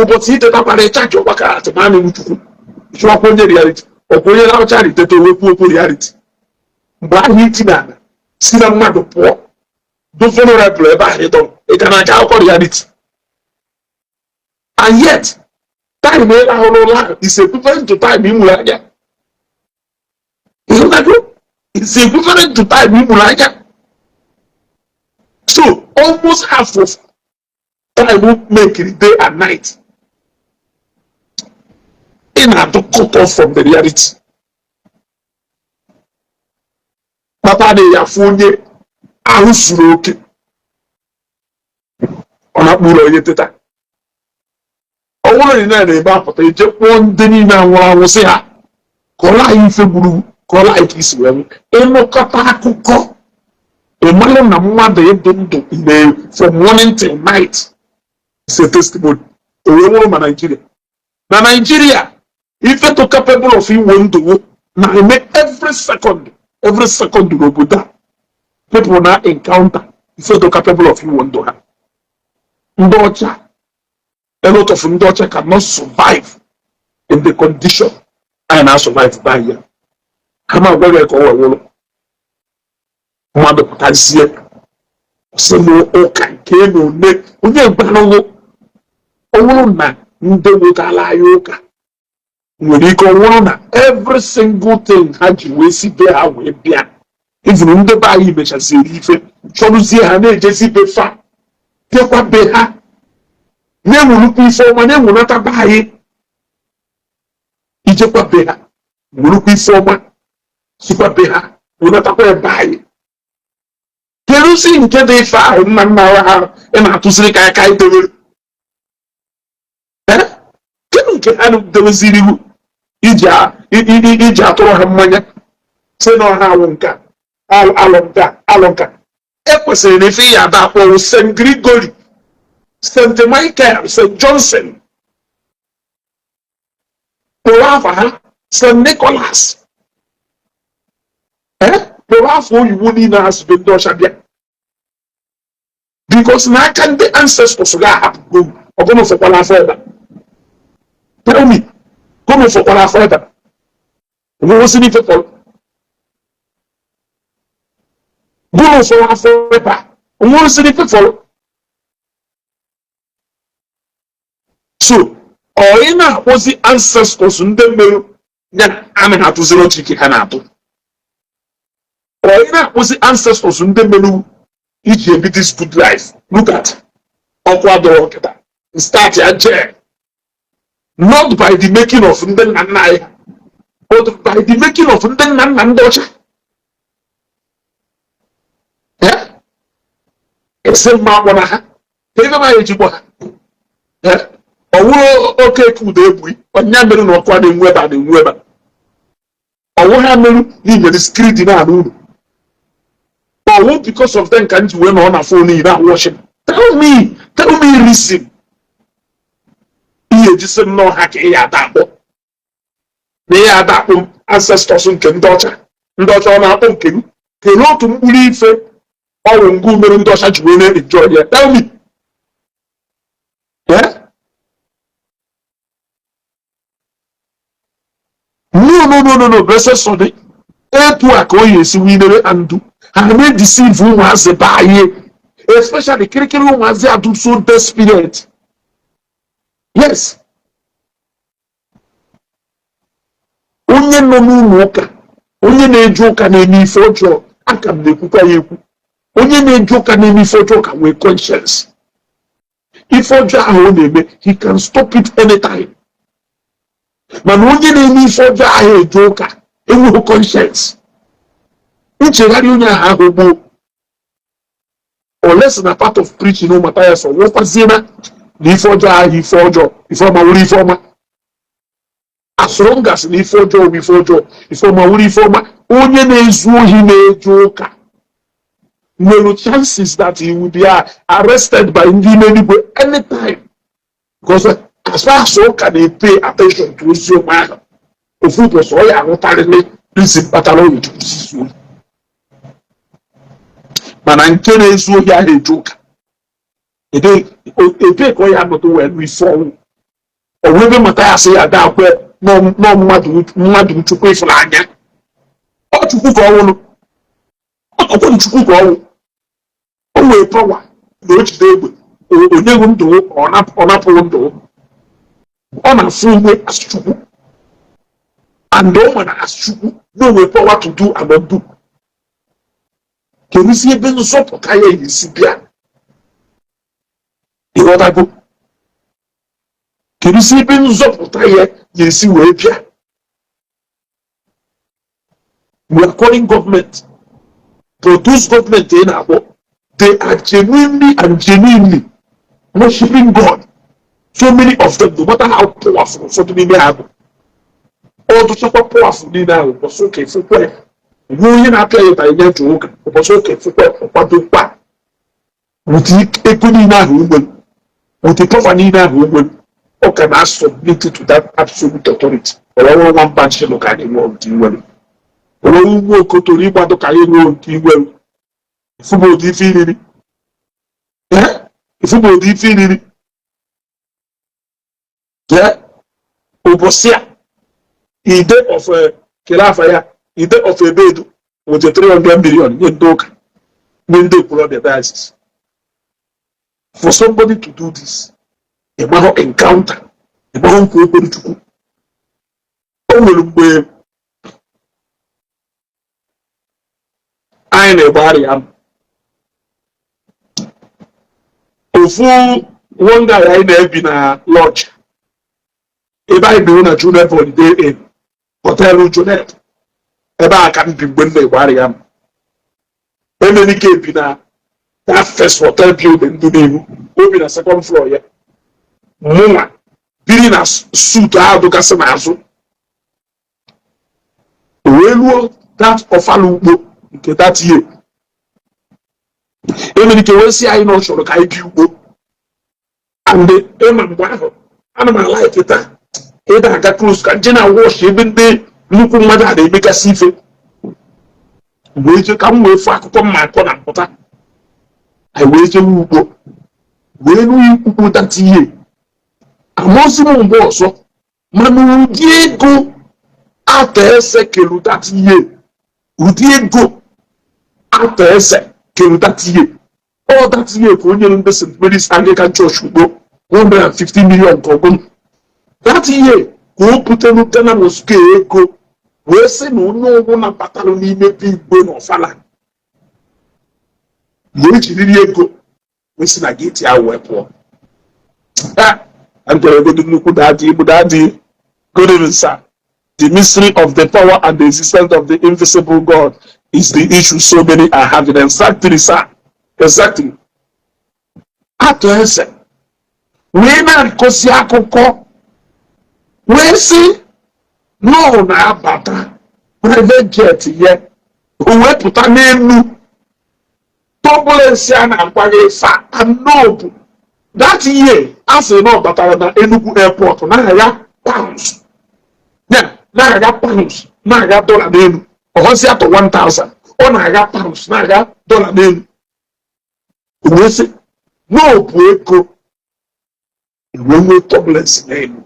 ụbọchị itetakwara ịchaji ọgbakọ atụmanụ iwu Chukwu chụwakwa onye reality ọkwa onye na-achara iteta wekwu okwu reality mgbe ahụ itinye ala si na mmadụ pụọ do vulnerable ebe ahụ ịdọ ị ga na-aja akụkọ reality. And yet time ị rahụrụ ụra is equivalent to time ịmụrụ anya. Ịhụtago, is equivalent to time ịmụrụ anya. So almost half of time make day and night ị na-adụ cut off from the reality. Kpata na ya afụ onye ahụ zuru oke, ọ na-akpụ ụlọ onye teta. Ọ bụrụ na ị na-eme apụta ije kpụọ ndị niile anwụrụ anwụ sị ha kọrọ anyị ife gburu, kọrọ anyị ka isi wee nwụ, ịnụkọta akụkọ ịmalụ na mmadụ ịdụ ndụ mgbe from morning till night is a testimony. O wee nwụrụ ma Naijiria na Naijiria ife to capable of inwe ndụ na-eme every second, every second n'obodo a people na encounter ife to capable of inwe ndụ ha. Ndị ọcha, a lot of ndị ọcha cannot survive in the condition anyị na-survive by ya. Kama agwa gị ka ọ wee wụrụ mmadụ pụtazie sị m ụka nke na one onye gbarụghụ. Ọ bụrụ na ndị wetara anyị ụka nwere ike ọ bụrụ na every single thing ha ji wee si be ha wee bịa, even ndị be anyị mechaziri ife chọrụzie ha na-ejezi be fa bịakwa be ha na-ewurukwa ife ọma na-ewunata be anyị, ijekwa be ha wurukwa ife ọma sikwa be ha wenatakwa ebe anyị. Keduzi nke dị ife ahụ nna nna ha ị na-atụziri ka aka anyị dewere? Kedu nke ha deweziri iwu iji atụrụ ha mmanya si na ọha awụ nka alụ nka alụ nka? Ekwesịrị na ife ya ada akpọwụ St. Gregory, St. Michael, St. Johnson, kpụrụ afa ha, St. Nicholas, kpụrụ afọ oyibo niile ha sibe ndị ọcha bịa, because n'aka ndị ancestors ga-ahapụ ọgụnụ fọkwara afọ ebe. Tell me, gụnụ fọkwara afọ ebe onwe n'ife fọrọ gụnụ fọrọ afọ ebe a onwe n'ife fọrọ. So ọ ị na-akpọzi ancestors ndị merụ ya anaghị atụziri ọchị ike ha na-atụ. Ọ ị na-akpọzi ancestors ndị merụ iji ebi this good life. Look at Ọkụ adọrọ kịta, start ya jee, not by the making of ndị nna nna anyị, but by the making of ndị nna nna ndị ọcha. Esi mma akpọ na ha ebe ma ejikwa ha ọ wụrụ oke eke ụda egbu ọnya mere na ọkụ a na-enwu ebe a na-enwu ebe a. Ọwụ ha merụ n'imere screen na-anụ unu. Ọwụ because of them ka m ji wee nọ na phone yi na-watch. Tell me, tell me reason ihe ejisi m n'ọha ka ị ya ada akpọ na ihe ada akpọ ancestors nke ndị ọcha. Ndị ọcha ọ na-akpọ nke m? Kelee otu mkpụrụ ife ọwụ ngụ mere ndị ọcha ji wee na-enjoy ya? Tell me. Yeah? No, no, no, no, no. Blessed Sunday, etu a ka ọ ya esi winere andụ ha na-edeceive ụmụazị be anyị, especially kirikiri ụmụazị adụ so desperate. Yes, onye nọ n'ụlọ ụka, onye na-eje ụka na-eme ife ọjọọ, aka m na-ekwukwa ya ekwu, onye na-eje ụka na-eme ife ọjọọ ka nwee conscience. Ife ọjọọ ahụ ọ na-eme, he can stop it anytime. Mana onye na-eme ife ọjọọ ahụ eje ụka enweghị conscience. Nchegharị onye ahụ ahụ gboo unless na part of preaching Mathias ọ wụkwaziena na ife ọjọọ ahụ ife ọjọọ, ife ọma wụrụ ife ọma. As long as na ife ọjọọ bụ ife ọjọọ, ife ọma wụrụ ife ọma. Onye na-ezu ohi na-eje ụka nwere chances that he will be arrested by ndị ime eluigwe anytime, because as far as ụka na-pay attention to ozi ọma ahụ, ofu ụbọchị ọ ya ahụtarịrị reason kpatara o ji kwụsị izu ohi. Mana nke na-ezu ohi ahụ eje ụka, ebee ka ọ ya anọdụ wee nụ ife ọnwụ? Ọ ebe Mathias ya ada akwe nọ mmadụ Chukwu ịfụrụ anya. Ọ Chukwu ka ọ wụrụ, ọkwụ Chukwu ka ọ wụ. O nwere power na o jide egbe onyeghị ndụ, ọ napụghị ndụ, ọ na-afụ onwe as Chukwu, and o nwere as Chukwu na o nwere power to do and undo. Kedụzi ebe nzọpụta ya esi bịa? Ịghọtago? Kedụzi ebe nzọpụta ya ga-esi wee bịa? We are calling government, but those government ị na-akpọ, they are genuinely and genuinely worshiping God. So many of them, no matter how powerful ụfọdụ n'ime ha bụ, ọ dụchakwa powerful niile ahụ, ụbọchị ụka efukwa ya nwe onye na-apịa ya ụtarị nye jụụ ụka, ụbọchị ụka efukwa kwadokwa with ego niile ahụ o nwere, with power niile ahụ o nwere, ọ ka na-asubmit to that absolute authority. Ọwụrụ nwamba nchịlụ ka anyị nwee nke iwere, ọwụrụ nwa okotoro ịgbado ka anyị nwee nke iwere. Ifụbụ ife iriri, ifụbụ ife iriri ụbọchị a ide of kele afa ya, ide of Ebedu with 300 million nye ndị ụka, nye ndị Ekwulọbịa diocese. For somebody to do this, ịgbahụ encounter, ịgbahụ nkwa okpere Chukwu. O nwere mgbe anyị na-egbegharị ya ofu one guy anyị na-ebi na lodge ebe anyị biri na Junet Holiday Inn, hotel Junet, ebe a ka m bi mgbe m na-egbegharị ya. Emenike bi na that first hotel building dị n'ihu, o bi na second floor ya. Mụnwa biri na suite ahụ dụgasị n'azụ. O wee luo that ọfala ugbo nke that year, Emenike wee sị anyị na ọ chọrọ ka anyị bi ugbo. And ịma mgbe ahụ ana m alike taa ịda aga close ka nje na watch ebe ndị nnukwu mmadụ a na-emegasị ife, wee jee ka m wee fụ akụkọ mma akọ na mpụta. Anyị wee jewe ugbo wee nụ ugbo that year. Amaozi m mgbe ọzọ, mana ụdị ego ata ese kelu that year, ụdị ego ata ese kelu that year, all that year ka o nyere ndị St. Mary's Anglican Church ugbo 150 million ka ọgụm. That year ka o butere Ghana Mosque ego wee sị na onye ọbụla batara n'ime be igwe na ọfala na ejiriri ego wee si na gate ahụ wee pụọ. Ha nkere godu nnukwu daddy Igbo. Daddy, good evening, sir. The mystery of the power and the existence of the invisible God is the issue so many are having. Exactly, sir. Exactly. Atọ Eze wee na-akọsi akụkọ wee sị na ọ na-abata private jet ya, o wee pụta n'elu turbulence a na-akwaghị sa anobu. That year, a sị na ọ batara na Enugu airport na-agha pounds ya, na-agha pounds, na-agha dollar n'elu. Ọghọzi atọ 1000, ọ na-agha pounds, na-agha dollar n'elu. O wee sị na ọ bụ ego wee nwee turbulence n'elu,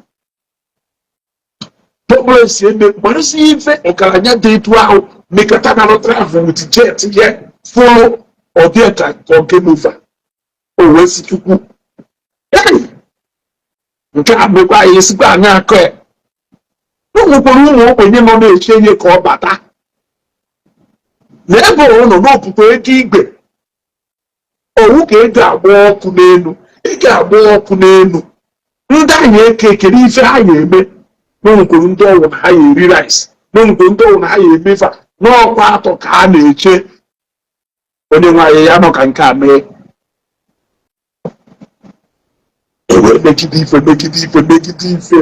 turbulence eme marụzi ife. Ọgaranya dị etu ahụ mekata na travel with jet ya fụrụ ọdị ka ọ game over. O wee sị, "Chukwu." Hey! Nke a mekwa anyị esikwa anyị akọ ya o nwekwara ụmụ ogbenye nọ na-eche ihe ka ọ bata n'ebe ọ nọ n'okwukwe ego igwe owu ka ego agba ọkụ n'elu, ego agba ọkụ n'elu. Ndị ahụ eke ekere ife ha ga-eme n'onwekwuru ndị ọwụ na ha ya eri rice, n'onwekwuru ndị ọwụ na ha ya eme ife a, n'ọkwa atọ ka a na-eche onye nwaanyị ya nọ ka nke a mee. Ewee megide ife, megide ife, megide ife,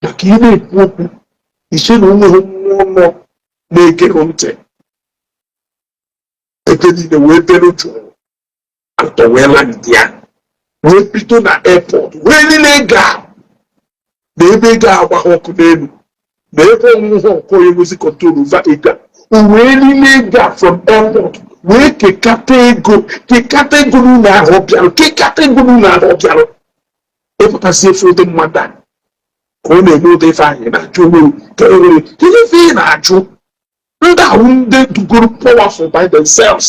maka ị na-ekwu okwu iche na onweghị mmụọ nọ na-egeghị ntị. Ebe niile wee dere jụụ. Atọ wee land ya, wee bido na airport wee niile ego a na ebe ego agbaghị ọkụ n'elu na ebe ọnwụhụ ọkụ enwezi control over ego a. O wee niile ego a from airport wee kekata ego, kekata ego n'ụlọ ahụ ọ bịara, kekata ego n'ụlọ ahụ ọ bịara. Ịpụtasị efe ụdị mmadụ a ka ọ na-eme ụdị ife anyị na-ajụ onwe ka e nwere kedu ife ị na-ajụ. Ndị ahụ ndị dugoro powerful by themselves,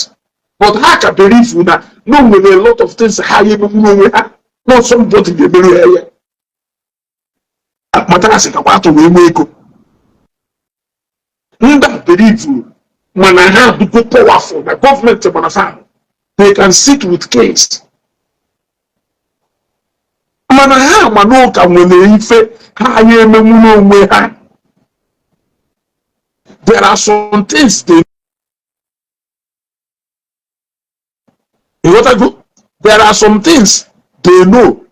but ha ka believe na no nwere a lot of things ha ya emenwu n'onwe ha, not somebody ga-emerụ ya. Ya Mathias kakwa atụ wee nwee ego. Ndị a believe mana ha adụgo powerful na gọọmenti, mana fa they can sit with kings, mana ha ma na ụka nwere ife ha ya emenwu n'onwe ha. There are some things they, ịghọtago, there are some things they know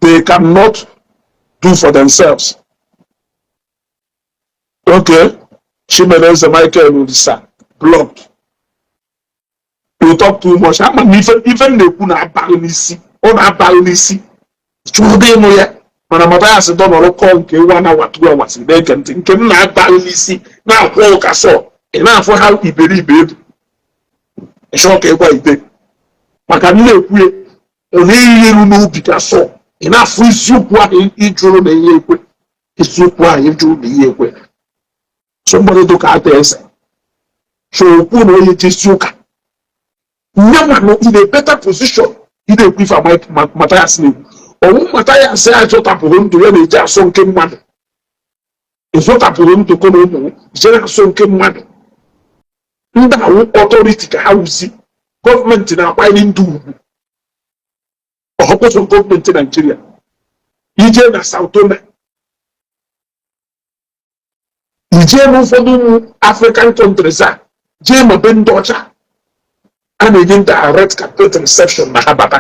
they cannot do for themselves. Okay, Chimereze Michael Olisa blocked. You talk too much. Ama m ife ife m na-ekwu na-abalị n'isi, ọ na-abalị n'isi chụdị ịnụ ya. Mana Mathias dọnọrọ kọọ nke 1 hour, 2 hours na-ege ntị nke m na-abalị n'isi na-akwụ ụka sọ ị na-afụ ha iberibe ebu ịchọ ka ịgwa ibe maka m na-ekwu ya, ọ na-eyi elu n'obi ka sọ ị na-afụ isiokwu ahụ ịjụrụ na ihe ekwe, isiokwu ahụ ịjụrụ na ihe ekwe. Somebody dị ka ata eze so okwu na onye jesi ụka nyanwa nọ in a better position ị na-ekwu ife Mathias na-ekwu. Ọnwụ Mathias azụtapụrụ ndụ ya na-eji asọ nke mmadụ, ịzụtapụrụ ndụ kọ na ụmụ jere asọ nke mmadụ. Ndị awụ authority ka ha wuzi gọọmenti na-akwanyere ndị ugwu ọhọkwụsọ gọọmenti Naijiria. Ije na Sao Tome, ijee n'ụfọdụ ụmụ African countries a, jee ma be ndị ọcha, a na-enye ndị a red carpet reception na ha bata.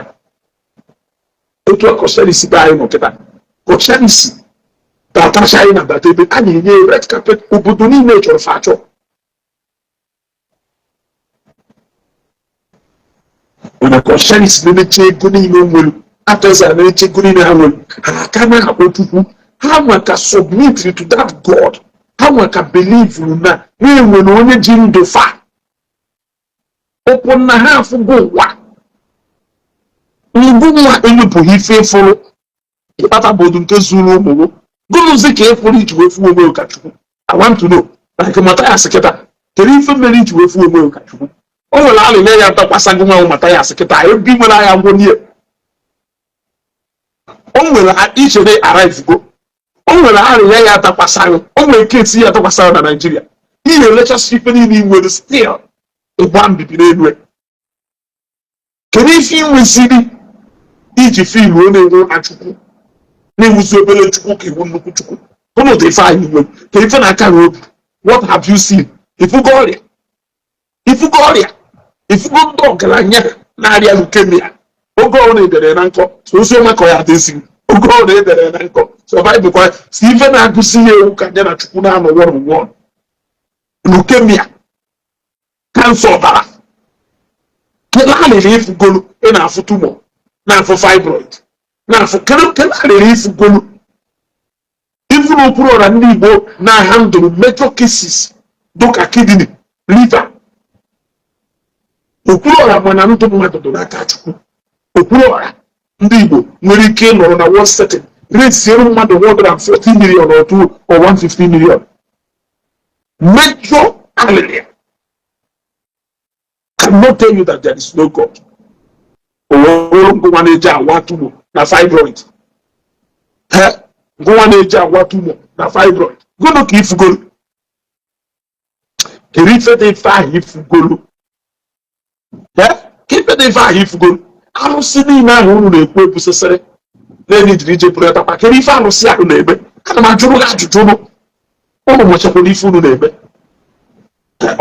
Otu a Coscharis be anyị nọ kịta, Coscharis bata China, bata ebe a na-enye red carpet, obodo niile chọrọ fa achọ. Mana Coscharis na-emechi ego niile o nwere, Ateza na-emechi ego niile ha nwere, ha aka na-akpọ Chukwu ha nwa ka submit to that God, ha nwa ka believe na na-enwere onye ji ndụ fa ụkwụ na ha afụgo ụwa ngụ nwa enyepụghị ife ịfụrụ ịkpata bodu nke zuru ụmụ gụnụzi ka ịfụrụ iji wee fuo onwe ka Chukwu. I want to know, like Mathias kịta, kedu ife mere iji wee fuo onwe ka Chukwu? O nwere alịla ya dakwasa gị nwa Mathias kịta ebe ị nwere anya ngwụ nie. O nwere ichere arrive go, o nwere arịa ya dakwasara, o nwere case ya dakwasara na Naịjirịa, ihe elechasị ife niile ị nwere, still ịgba mbibi n'elu. Kedu ife ị nweziri? Iji filuo na-enwe na Chukwu na-ewuzi obere Chukwu ka iwu nnukwu Chukwu. Ụnụ dị ife anyị nwere ka ife na-aka gị obi. What have you seen? Ifugo ọrịa, ifugo ọrịa, ifugo ndị ọgaranya na-arịa leukemia. Oge ọ na-edere na nkọ so ozi ọma ka ọ ya adịzi. Oge ọ na-edere na nkọ so Baịbụl kwa si ife na-agụsi ya ewu ka ya na Chukwu na-anọ one on one. Leukemia, kansa ọbara, kele alịrị ifugolu. Ị na-afụ tumor, na-afụ fibroid, na-afụ kele kele alịrị ifugolu. Ifu na okpuru ọra ndị Igbo na-handle major cases dịka kidney, liver. Okpuru ọra, mana ndụ mmadụ dị n'aka Chukwu. Okpuru ọra ndị Igbo nwere ike ịnọrọ na one setting resiere mmadụ 140 million or 2 or 150 million. Major alịrị cannot tell you that there is no God. Owere ngụnwa na-eji awa tumor na fibroid, he ngụnwa na-eji awa tumor na fibroid, gụnụ ka ifugolu? Kedu ife dị ife ahụ ifugolu? Ka ife dị ife ahụ ifugolu? Arụsị niile ahụ unu na-ekwu ebusesịrị na-enye jiri ije bụrụ takwa, kedu ife arụsị ahụ na-eme? Ana m ajụrụ gị ajụjụ. Nụ unu mụchakwara ife unu na-eme.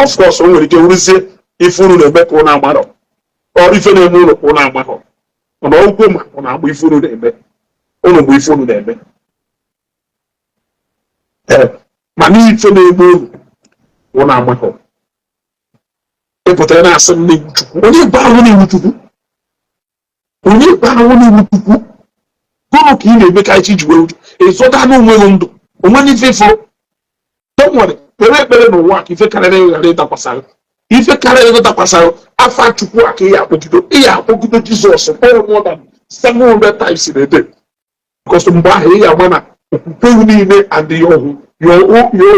Of course, o nwere ike wụrụzie ife unu na-eme ka unu amarọ, ọ ife na-eme unu ka unu amarọ, mana okwu ma ọ na-agba ife unu na-eme, unu bụ ife unu na-eme. Ee, mana ife na-eme unu unu amarọ. Ịpụtara na-asị m n'iwu Chukwu, onye gbara n'iwu Chukwu, onye gbara n'iwu Chukwu, gụnụ ka ị na-eme ka chi ji wee uju ịzọta n'onwe gị ndụ onwe n'ife ifuru. Don't worry, kpere ekpere n'ụwa ka ife karịrị ghara ịdakwasara, ife karịrị ịdakwasara. Afa Chukwu a ka ị akpọgido, ị ya akpọgido Jizọs kpọrọ more than 700 times in a day, because mgbe ahụ ị ya ama na okwukwe niile and your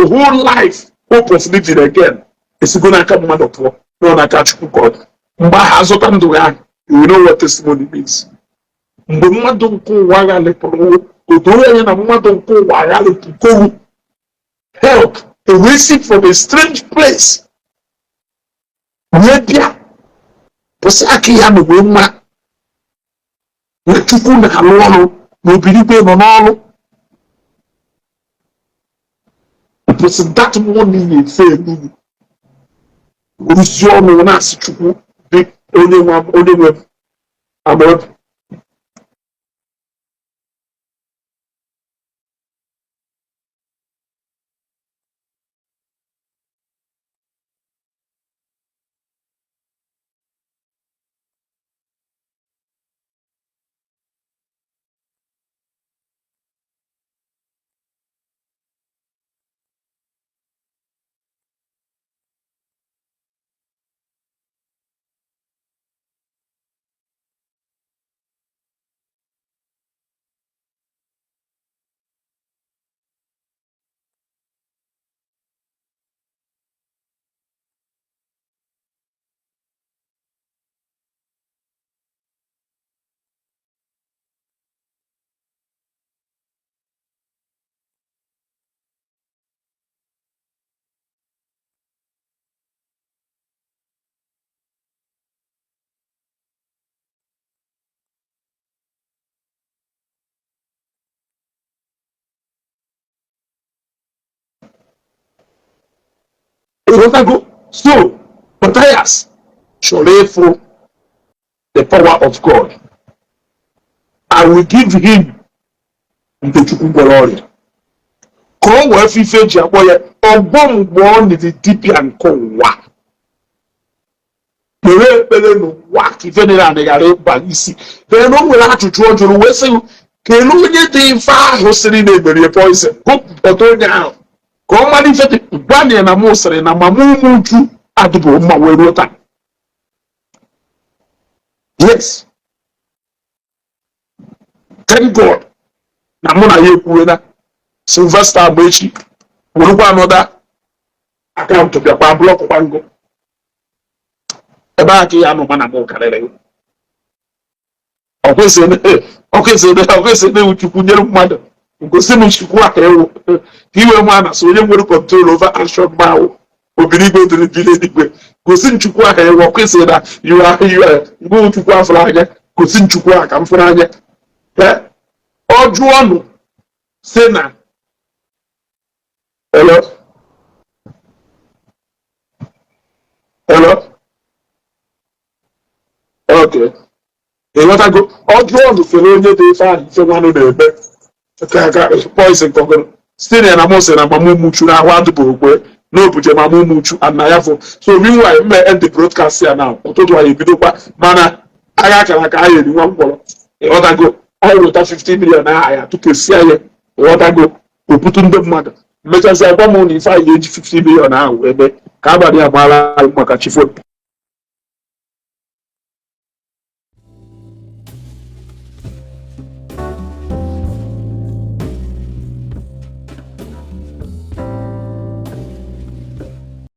whole life, hope of living again, esigo n'aka mmadụ pụọ nọ n'aka Chukwu ka ọ dị. Mgbe ahụ azụta ndụ ya ahụ, you will know what testimony means. Mgbe mmadụ nke ụwa ghalịpụrụ, o doro anya na mmadụ nke ụwa ghalịpụgowu, help ewee si from a strange place wee bịa pụsị aka ya na wee mma na Chukwu na-alụ ọrụ na obirigwe nọ n'ọrụ. Pụsị that money na-efe elu rụzie ọnụ na-asị Chukwu dị onye nwe, onye nwe amaobi. Ịghọtago? So Matthias chọrọ ịfụ the power of God. I will give him nke Chukwu gwọrọ ọrịa ka o wee fụ ife eji akpọ ya ọgbọ mgbe ọ nịrị dibịa nke ụwa. Kpere ekpere n'ụwa ka ife niile anị ghara ịba isi. Then o nwere ajụjụ ọ jụrụ wee sị, kedu onye dị ife ahụ sịrị na emerie poison? Gụpụta onye ahụ ka ọ mara ife dị. Gwa ya na mụ sịrị na mama ụmụ uju adịbụ mma wee ruo taa. Yes, thank God na mụ na ya ekwuwela. Sylvester Agbaechi werekwa another account bịakwa blockụkwa ngụ ebe a ka ya anụ mana mụ karịrị. Ọkwesịrị ewu Chukwu nyere mmadụ gosi m Chukwu aka ewu ka iwe nwa na so onye nwere control over action ma obirigwe dịrị bi n'eluigwe. Gosi m Chukwu aka ewu. Ọkwesịrị na you are you are ngụ Chukwu afụrụ anya. Gosi nchukwu a ka m fụrụ anya. Ọ jụọ ọnụ si na hello, hello, okay, ịghọtago? Ọ jụọ ọnụ fere onye dị ife ahụ ife nwanụ na-eme ka poison kọgoro site na na mụ sị na mama umuchu na ahụ adịbụ okwe na obuje mama umuchu and na ya fụ. So meanwhile, mme end the broadcast ya na ụtụtụ anyị ebidokwa, mana agha akara aka anyị eri nwa mkpọrọ, ịghọtago? Anyị weta 50 million aha ya tụkesia ya, ịghọtago? Oputu ndị mmadụ mmechasị agwa m na ife anyị ga-eji 50 million ahụ eme ka abalị a mara anyị maka chifo.